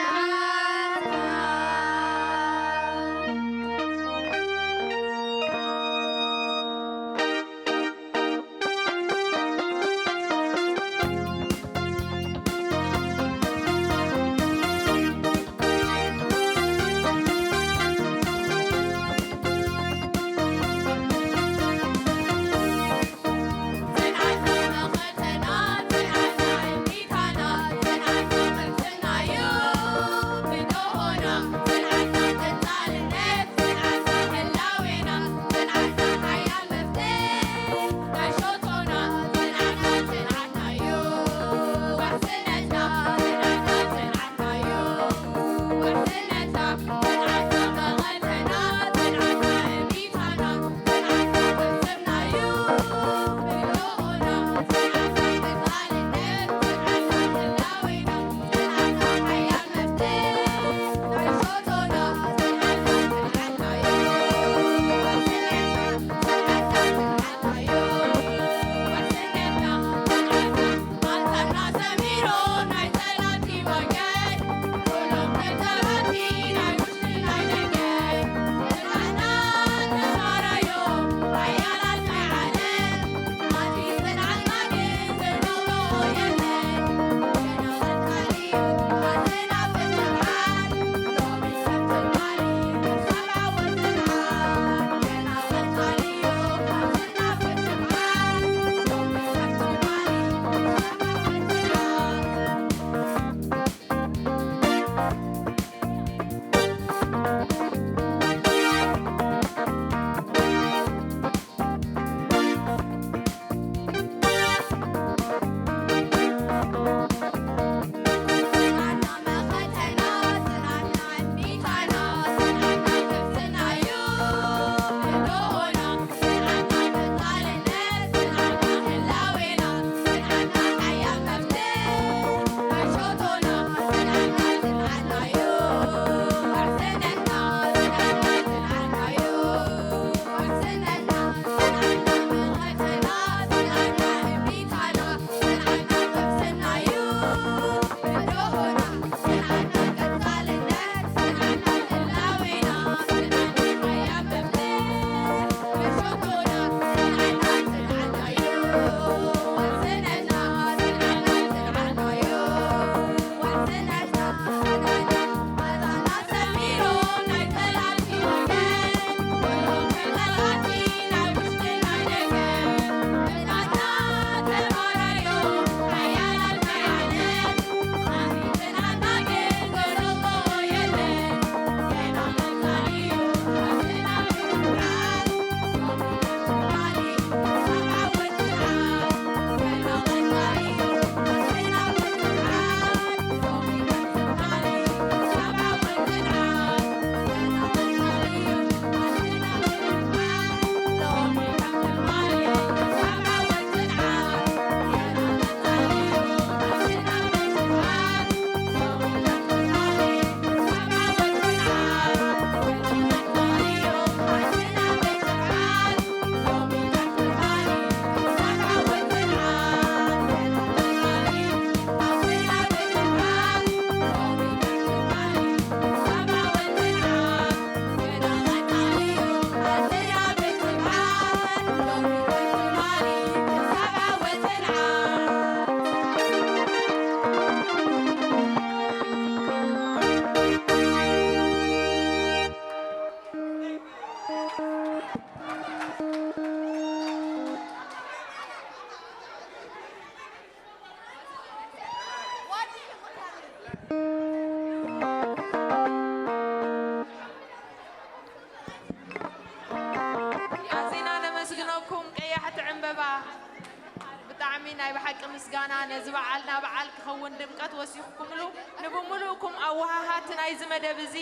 ናይ ብሓቂ ምስጋና ነዚ በዓልና በዓል ክኸውን ድምቀት ወሲኽኩምሉ፣ ንብምሉእኩም ኣወሃሃቲ ናይዚ መደብ እዚ፣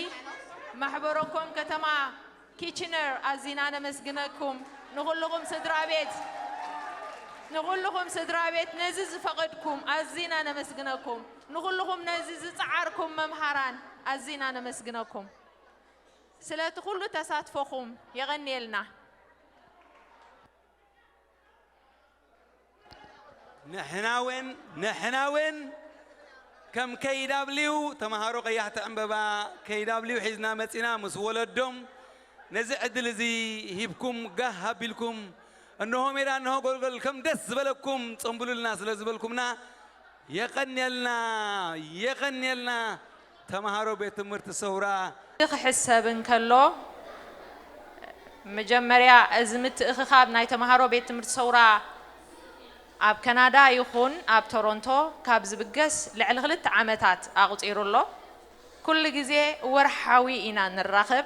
ማሕበረኮም ከተማ ኪችነር ኣዚና ነመስግነኩም። ንኹልኹም ስድራ ቤት፣ ንኹልኹም ስድራ ቤት ነዚ ዝፈቐድኩም ኣዚና ነመስግነኩም። ንኹልኹም ነዚ ዝጸዓርኩም መምሃራን ኣዚና ነመስግነኩም። ስለቲ ኩሉ ተሳትፎኹም የቐንየልና። ንሕና እውን ንሕና እውን ከም ከይዳብሊው ተምሃሮ ቀያሕቲ ዕምበባ ከይዳብሊው ሒዝና መጺና ምስ ወለዶም ነዚ ዕድል እዚ ሂብኩም ጋህ ኣቢልኩም እንሆ ሜዳ እንሆ ጎልጎል ከም ደስ ዝበለኩም ጽንብሉልና ስለ ዝበልኩምና የቐንየልና፣ የቐንየልና። ተምሃሮ ቤት ትምህርቲ ሰውራ ክሕሰብ እንከሎ፣ መጀመርያ እዚ ምትእኽኻብ ናይ ተምሃሮ ቤት ትምህርቲ ሰውራ ኣብ ከናዳ ይኹን ኣብ ቶሮንቶ ካብ ዝብገስ ልዕሊ ክልተ ዓመታት ኣቑጺሩ ኣሎ። ኩሉ ግዜ ወርሓዊ ኢና ንራኸብ።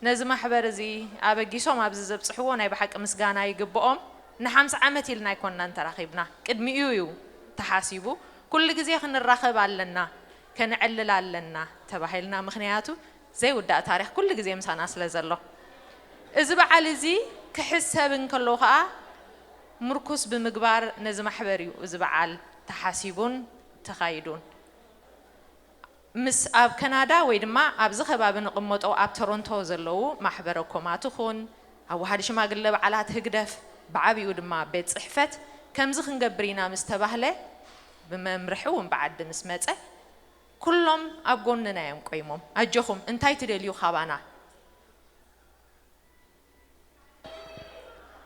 ነዚ ማሕበር እዚ ኣበጊሶም ኣብዚ ዘብጽሕዎ ናይ ብሓቂ ምስጋና ይግብኦም። ንሓምሳ ዓመት ኢልና ኣይኮንናን ተራኺብና፣ ቅድሚኡ እዩ ተሓሲቡ። ኩሉ ግዜ ክንራኸብ ኣለና፣ ከነዕልል ኣለና ተባሂልና። ምኽንያቱ ዘይውዳእ ታሪኽ ኩሉ ግዜ ምሳና ስለ ዘሎ። እዚ በዓል እዚ ክሕሰብ እንከሎ ኸኣ ምርኩስ ብምግባር ነዚ ማሕበር እዩ እዚ በዓል ተሓሲቡን ተኻይዱን። ምስ ኣብ ከናዳ ወይ ድማ ኣብዚ ከባቢ ንቕመጦ ኣብ ቶሮንቶ ዘለዉ ማሕበረ ኮማት ኹን፣ ኣዋሃዲ ሽማግለ በዓላት ህግደፍ፣ ብዓቢኡ ድማ ቤት ጽሕፈት ከምዚ ክንገብር ኢና ምስ ተባህለ፣ ብመምርሒ እውን ብዓዲ ምስ መጸ፣ ኩሎም ኣብ ጎንና እዮም ቆይሞም። ኣጆኹም፣ እንታይ ትደልዩ ካባና?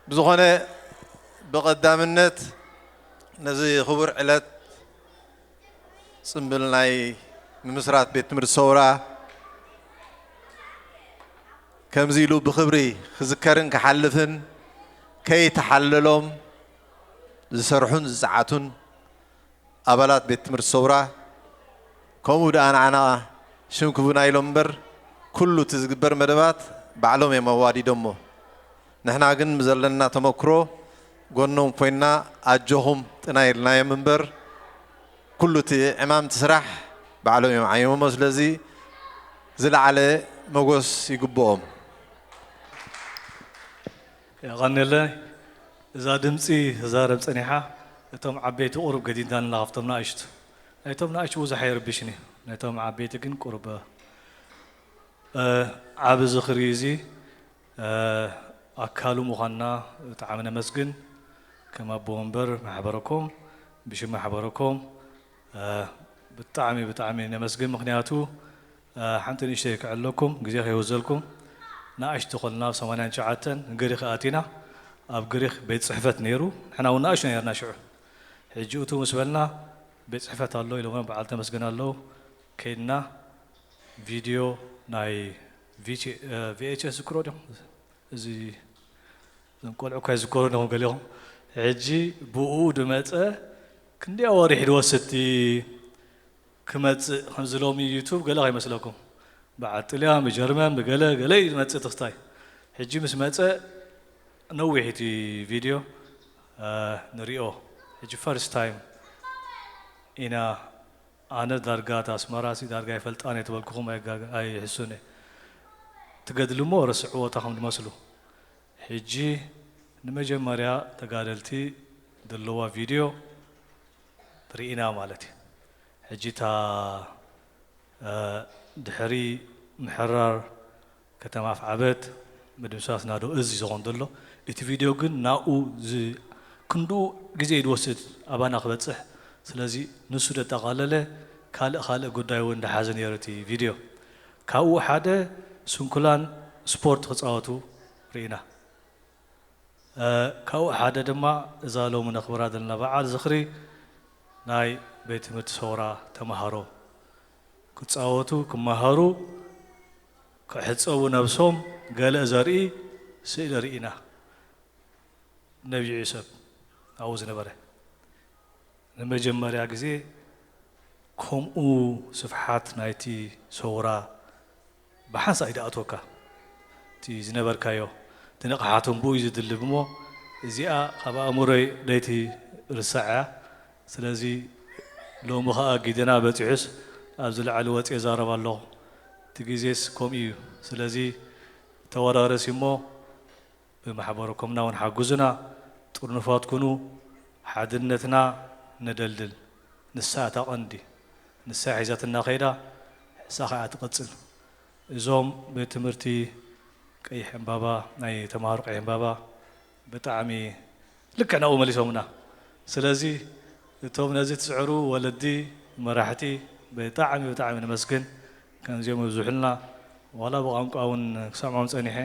ብዝኾነ ብቐዳምነት ነዚ ክቡር ዕለት ጽምብል ናይ ምምስራት ቤት ትምህርቲ ሰውራ ከምዚ ኢሉ ብኽብሪ ክዝከርን ክሓልፍን ከይተሓለሎም ዝሰርሑን ዝጸዓቱን ኣባላት ቤት ትምህርቲ ሰውራ፣ ከምኡ ደኣ ንዓና ሽም ክቡና ኢሎም እምበር፣ ኩሉ እቲ ዝግበር መደባት ባዕሎም እዮም ኣዋዲዶሞ። ንሕና ግን ብዘለና ተመክሮ ጎኖም ኮይንና ኣጆኹም ጥናይ ኢልናዮም እምበር፣ ኩሉ እቲ ዕማም እቲ ስራሕ ባዕሎም እዮም ዓይሞሞ። ስለዚ ዝለዓለ መጎስ ይግብኦም። የቐንየለይ። እዛ ድምፂ ትዛረብ ፀኒሓ፣ እቶም ዓበይቲ ቁሩብ ገዲድና ንላኻፍቶም ናእሽቱ። ናይቶም ናእሽቱ ብዙሕ ኣይርብሽን እዩ። ናይቶም ዓበይቲ ግን ቁሩብ፣ እ፣ ዓቢ ዝኽሪ እዚ፣ እ፣ ኣካሉ ምዃንና ብጣዕሚ ነመስግን። ከም ኣቦ ወንበር ማሕበረኮም፣ ብሽም ማሕበረኮም፣ እ፣ ብጣዕሚ፣ ብጣዕሚ ነመስግን። ምኽንያቱ፣ እ፣ ሓንቲ ንእሽተይ ክዕለኩም፣ ግዜ ከይወዘልኩም፣ ንኣሽቱ ከለና ኣብ ሰማንያን ትሽዓተን ግሪኽ ኣቲና፣ ኣብ ግሪኽ ቤት ጽሕፈት ነይሩ። ንሕና እውን ንኣሽቱ ነርና ሽዑ። ሕጂ እቱ ምስ በልና፣ ቤት ጽሕፈት ኣሎ ኢሎምና በዓል ተመስገን ኣለዉ። ከይድና ቪድዮ ናይ ቪ-፣ እ፣ ቪ ኤች ኤስ ዝክሮ ድዮም? እዚ እዞም ቆልዑ እኳ ይዝከሩ ኣለኹም ገሊኹም። ሕጂ ብኡ ድመጸ ክንደይ ኣዋርሕ ድወስድ እቲ ክመጽእ፣ ከምዚ ሎሚ ዩቱብ ገለ ከይመስለኩም። በዓል ጥልያን፣ ብጀርመን፣ ብገለ ገለ እዩ ዝመጽእ ትኽታይ። ሕጂ ምስ መጸ ነዊሕ እቲ ቪድዮ፣ እ፣ ንሪኦ። ሕጂ ፈርስት ታይም ኢና፣ ኣነ ዳርጋ እታ ኣስመራ ሲ ዳርጋ ይፈልጣን እየ ተበልኩኹም ኣይጋገ-፣ ኣይሕሱን እየ። ትገድሊ እሞ ረስዕዎ እታ ከም ድመስሉ። ሕጂ ንመጀመርያ ተጋደልቲ ዘለዋ ቪድዮ ርኢና ማለት እዩ። ሕጂ እታ፣ እ፣ ድሕሪ ምሕራር ከተማ ኣፍዓበት ምድምሳስ ናዶ እዚ ዝኾን ዘሎ፣ እቲ ቪድዮ ግን ናብኡ ዝ-፣ ክንድኡ ግዜ እዩ ዝወስድ ኣባና ክበጽሕ። ስለዚ ንሱ ደጠቓለለ ካልእ ካልእ ጉዳይ እውን ደሓዘ ነይሩ እቲ ቪድዮ። ካብኡ ሓደ ስንኩላን ስፖርት ክጻወቱ ርኢና። እ፣ ካብኡ ሓደ ድማ እዛ ሎሚ ነኽብራ ዘለና በዓል ዝኽሪ ናይ ቤት ትምህርቲ ሰውራ ተምሃሮ ክጻወቱ፣ ክመሃሩ፣ ክሕጸቡ ነብሶም ገለ ዘርኢ ስእሊ ርኢና። ነቢዑ ሰብ ኣብኡ ዝነበረ ንመጀመርያ ግዜ ከምኡ ስፍሓት ናይቲ ሰውራ ብሓንሳእ እዩ ድኣትወካ። እቲ ዝነበርካዮ፣ እቲ ንቕሓቶም ብኡ እዩ ዝድልብ እሞ፣ እዚኣ ካብ ኣእምሮይ ደይቲ ርሳዕ እያ። ስለዚ ሎሚ ኸኣ ጊደና በጺሑስ ኣብዚ ላዕሊ ወጺኤ ዛረብ ኣለኹ። እቲ ግዜስ ከምኡ እዩ። ስለዚ ተወራረሲ እሞ ብማሕበረኮምና እውን ሓግዙና፣ ጥርኑፋት ኩኑ፣ ሓድነትና ነደልድል። ንሳ እታ ቀንዲ፣ ንሳ ሒዛትና ከይዳ፣ ንሳ ኸኣ ትቕጽል። እዞም ቤት ትምህርቲ ቀይሕ ዕምባባ፣ ናይ ተምሃሮ ቀይሕ ዕምባባ ብጣዕሚ ልክዕ ናብኡ መሊሶምና። ስለዚ እቶም ነዚ ትስዕሩ ወለዲ፣ መራሕቲ ብጣዕሚ ብጣዕሚ ነመስግን። ከምዚኦም ይብዝሑልና። ዋላ ብቋንቋ እውን ክሰምዖም ጸኒሐ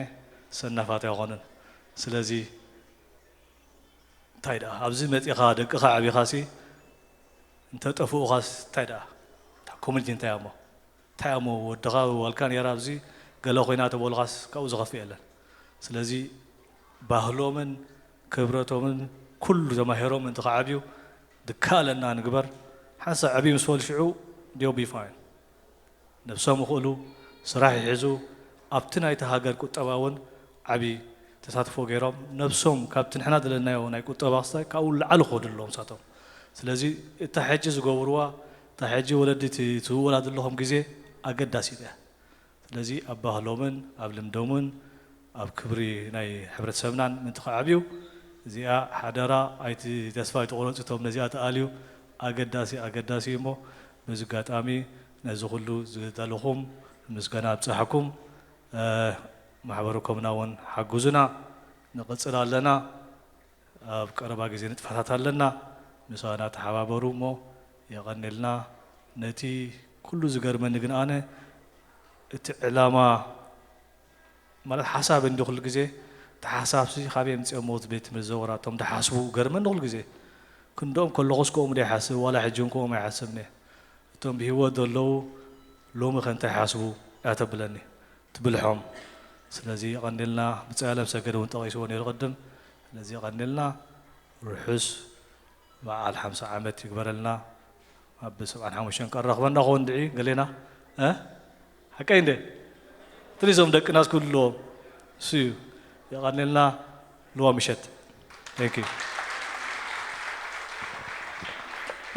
ሰናፋት ኣይኾኑን። ስለዚ እንታይ ደኣ ኣብዚ መጺኻ ደቅኻ ዓቢኻሲ እንተ ጠፍኡኻስ እንታይ ደኣ እታ ኮሚኒቲ እንታይ እያ እሞ እንታይ እያ እሞ ወድኻ ዋልካ ነይራ ኣብዚ ገለ ኮይና ተበሉኻስ ካብኡ ዝኸፍእ የለን። ስለዚ ባህሎምን ክብረቶምን ኩሉ ተማሂሮም እንተ ክዓብዩ ድካ ኣለና ንግበር። ሓንሳብ ዕብዩ ምስ በሉ ሽዑ they'll be fine። ነብሶም ይኽእሉ፣ ስራሕ ይሕዙ፣ ኣብቲ ናይቲ ሃገር ቁጠባ እውን ዓቢ ተሳትፎ ገይሮም ነብሶም ካብቲ ንሕና ዘለናዮ ናይ ቁጠባ ክስታይ ካብኡ ንላዕሊ ክኸዱ ኣለዎም ንሳቶም። ስለዚ እታ ሕጂ ዝገብርዋ እታ ሕጂ ወለዲ እቲ ትውውላ ዘለኹም ግዜ ኣገዳሲት እያ። ስለዚ ኣብ ባህሎምን ኣብ ልምዶምን ኣብ ክብሪ ናይ ሕብረተሰብናን ምእንቲ ክዓብዩ እዚኣ ሓደራ ኣይቲ ተስፋ ኣይትቑረፁ እቶም ነዚኣ ተኣልዩ ኣገዳሲ ኣገዳሲ እዩ እሞ በዚ ኣጋጣሚ ነዚ ኩሉ ዝዳለኹም ምስጋና ኣብፀሐኩም። ማሕበረ ኮምና እውን ሓጉዙና ንቕፅል ኣለና። ኣብ ቀረባ ግዜ ንጥፈታት ኣለና ምሳና ተሓባበሩ እሞ የቐንልና። ነቲ ኩሉ ዝገርመኒ ግን ኣነ እቲ ዕላማ ማለት ሓሳብ እንዲ ኩሉ ግዜ እቲ ሓሳብሲ ካበይ ኣምፂኦሞ እቲ ቤት ትምህርቲ ዘወራ እቶም ድሓስቡ ገርመኒ ኩሉ ግዜ ክንድኦም ከለኹስ ከምኡ ዶ ይሓስብ ዋላ ሕጂ እውን ከምኦም ኣይሓስብን እየ እቶም ብሂወት ዘለዉ ሎሚ ከ እንታይ ይሓስቡ እያ ተብለኒ ትብልሖም ስለዚ የቐንልና ብፃይ ኣለም ሰገድ እውን ጠቒስዎ ነይሩ ቅድም ስለዚ የቐንልና ርሑስ በዓል ሓምሳ ዓመት ይግበረልና ኣብ ሰብዓን ሓሙሽተን ቀረኽበና ኾን ድዒ ገሌና ሓቀይ እንደ ትሪዞም ደቅናስ ክህልዎም እሱ እዩ የቐንልና ልዋ ምሸት Thank you.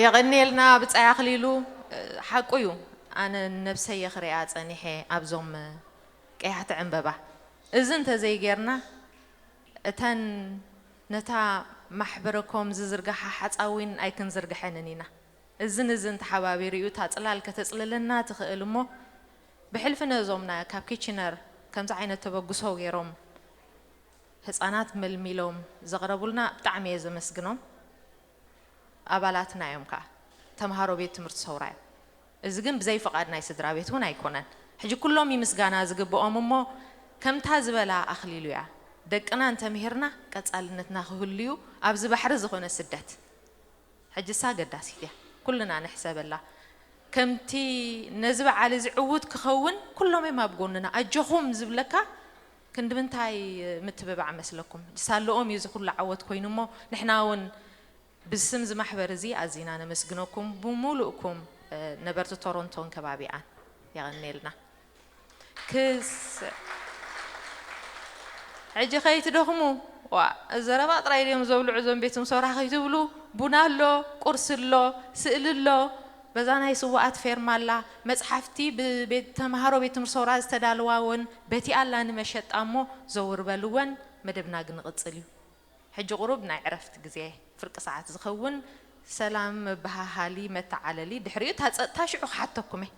የቐንየልና ብጻይ ኣኽሊሉ ሓቁ እዩ ኣነ ነብሰየ ክሪኣ ጸኒሐ ኣብዞም ቀያሕቲ ዕምበባ እዚ እንተዘይጌርና እተን ነታ ማሕበረኮም ዝዝርግሓ ሓፃዊን ኣይክንዝርግሐንን ኢና እዝን እዝን ተሓባቢሩ እዩ እታ ፅላል ከተፅልለና ትኽእል እሞ ብሕልፊ ነዞም ካብ ኪችነር ከምዚ ዓይነት ተበግሶ ገይሮም ህፃናት መልሚሎም ዘቕረቡልና ብጣዕሚ እየ ዘመስግኖም ኣባላትና እዮም ከዓ ተምሃሮ ቤት ትምህርቲ ሰውራ እዮም እዚ ግን ብዘይ ፍቓድ ናይ ስድራ ቤት እውን ኣይኮነን ሕጂ ኩሎም ይምስጋና ዝግብኦም እሞ ከምታ ዝበላ ኣኽሊሉ እያ ደቅና እንተምሂርና ቀፃልነትና ክህሉ እዩ ኣብዚ ባሕሪ ዝኾነ ስደት ሕጅሳ ኣገዳሲት እያ ኩልና ንሕሰበላ ከምቲ ነዚ በዓል እዚ ዕዉት ክኸውን ኩሎም እዮም ኣብ ጎንና ኣጆኹም ዝብለካ ክንዲ ምንታይ ምትብባዕ መስለኩም ሳለኦም እዩ ዝኩሉ ዓወት ኮይኑ እሞ ንሕና እውን ብስም ዝማሕበር እዚ ኣዚና ነመስግነኩም ብሙሉእኩም ነበርቲ ቶሮንቶን ከባቢኣን የቐኔልና ክስ ሕጂ ከይትደኽሙ ዋ ዘረባ ጥራይ ድዮም ዘብልዑ እዞም ቤት ምሶራ ከይትብሉ ቡና ኣሎ ቁርሲ ኣሎ ስእሊ ኣሎ በዛ ናይ ስዋኣት ፌርማ ኣላ መፅሓፍቲ ብቤት ተምሃሮ ቤት ትምህርቲ ሰውራ ዝተዳለዋ እውን በቲ ኣላ ንመሸጣ እሞ ዘውር በልወን መደብና ግንቕፅል እዩ ሕጂ ቁሩብ ናይ ዕረፍቲ ግዜ ፍርቂ ሰዓት ዝኸውን ሰላም መበሃሃሊ መተዓለሊ ድሕሪኡ እታ ፀጥታ ሽዑ ክሓተኩም እየ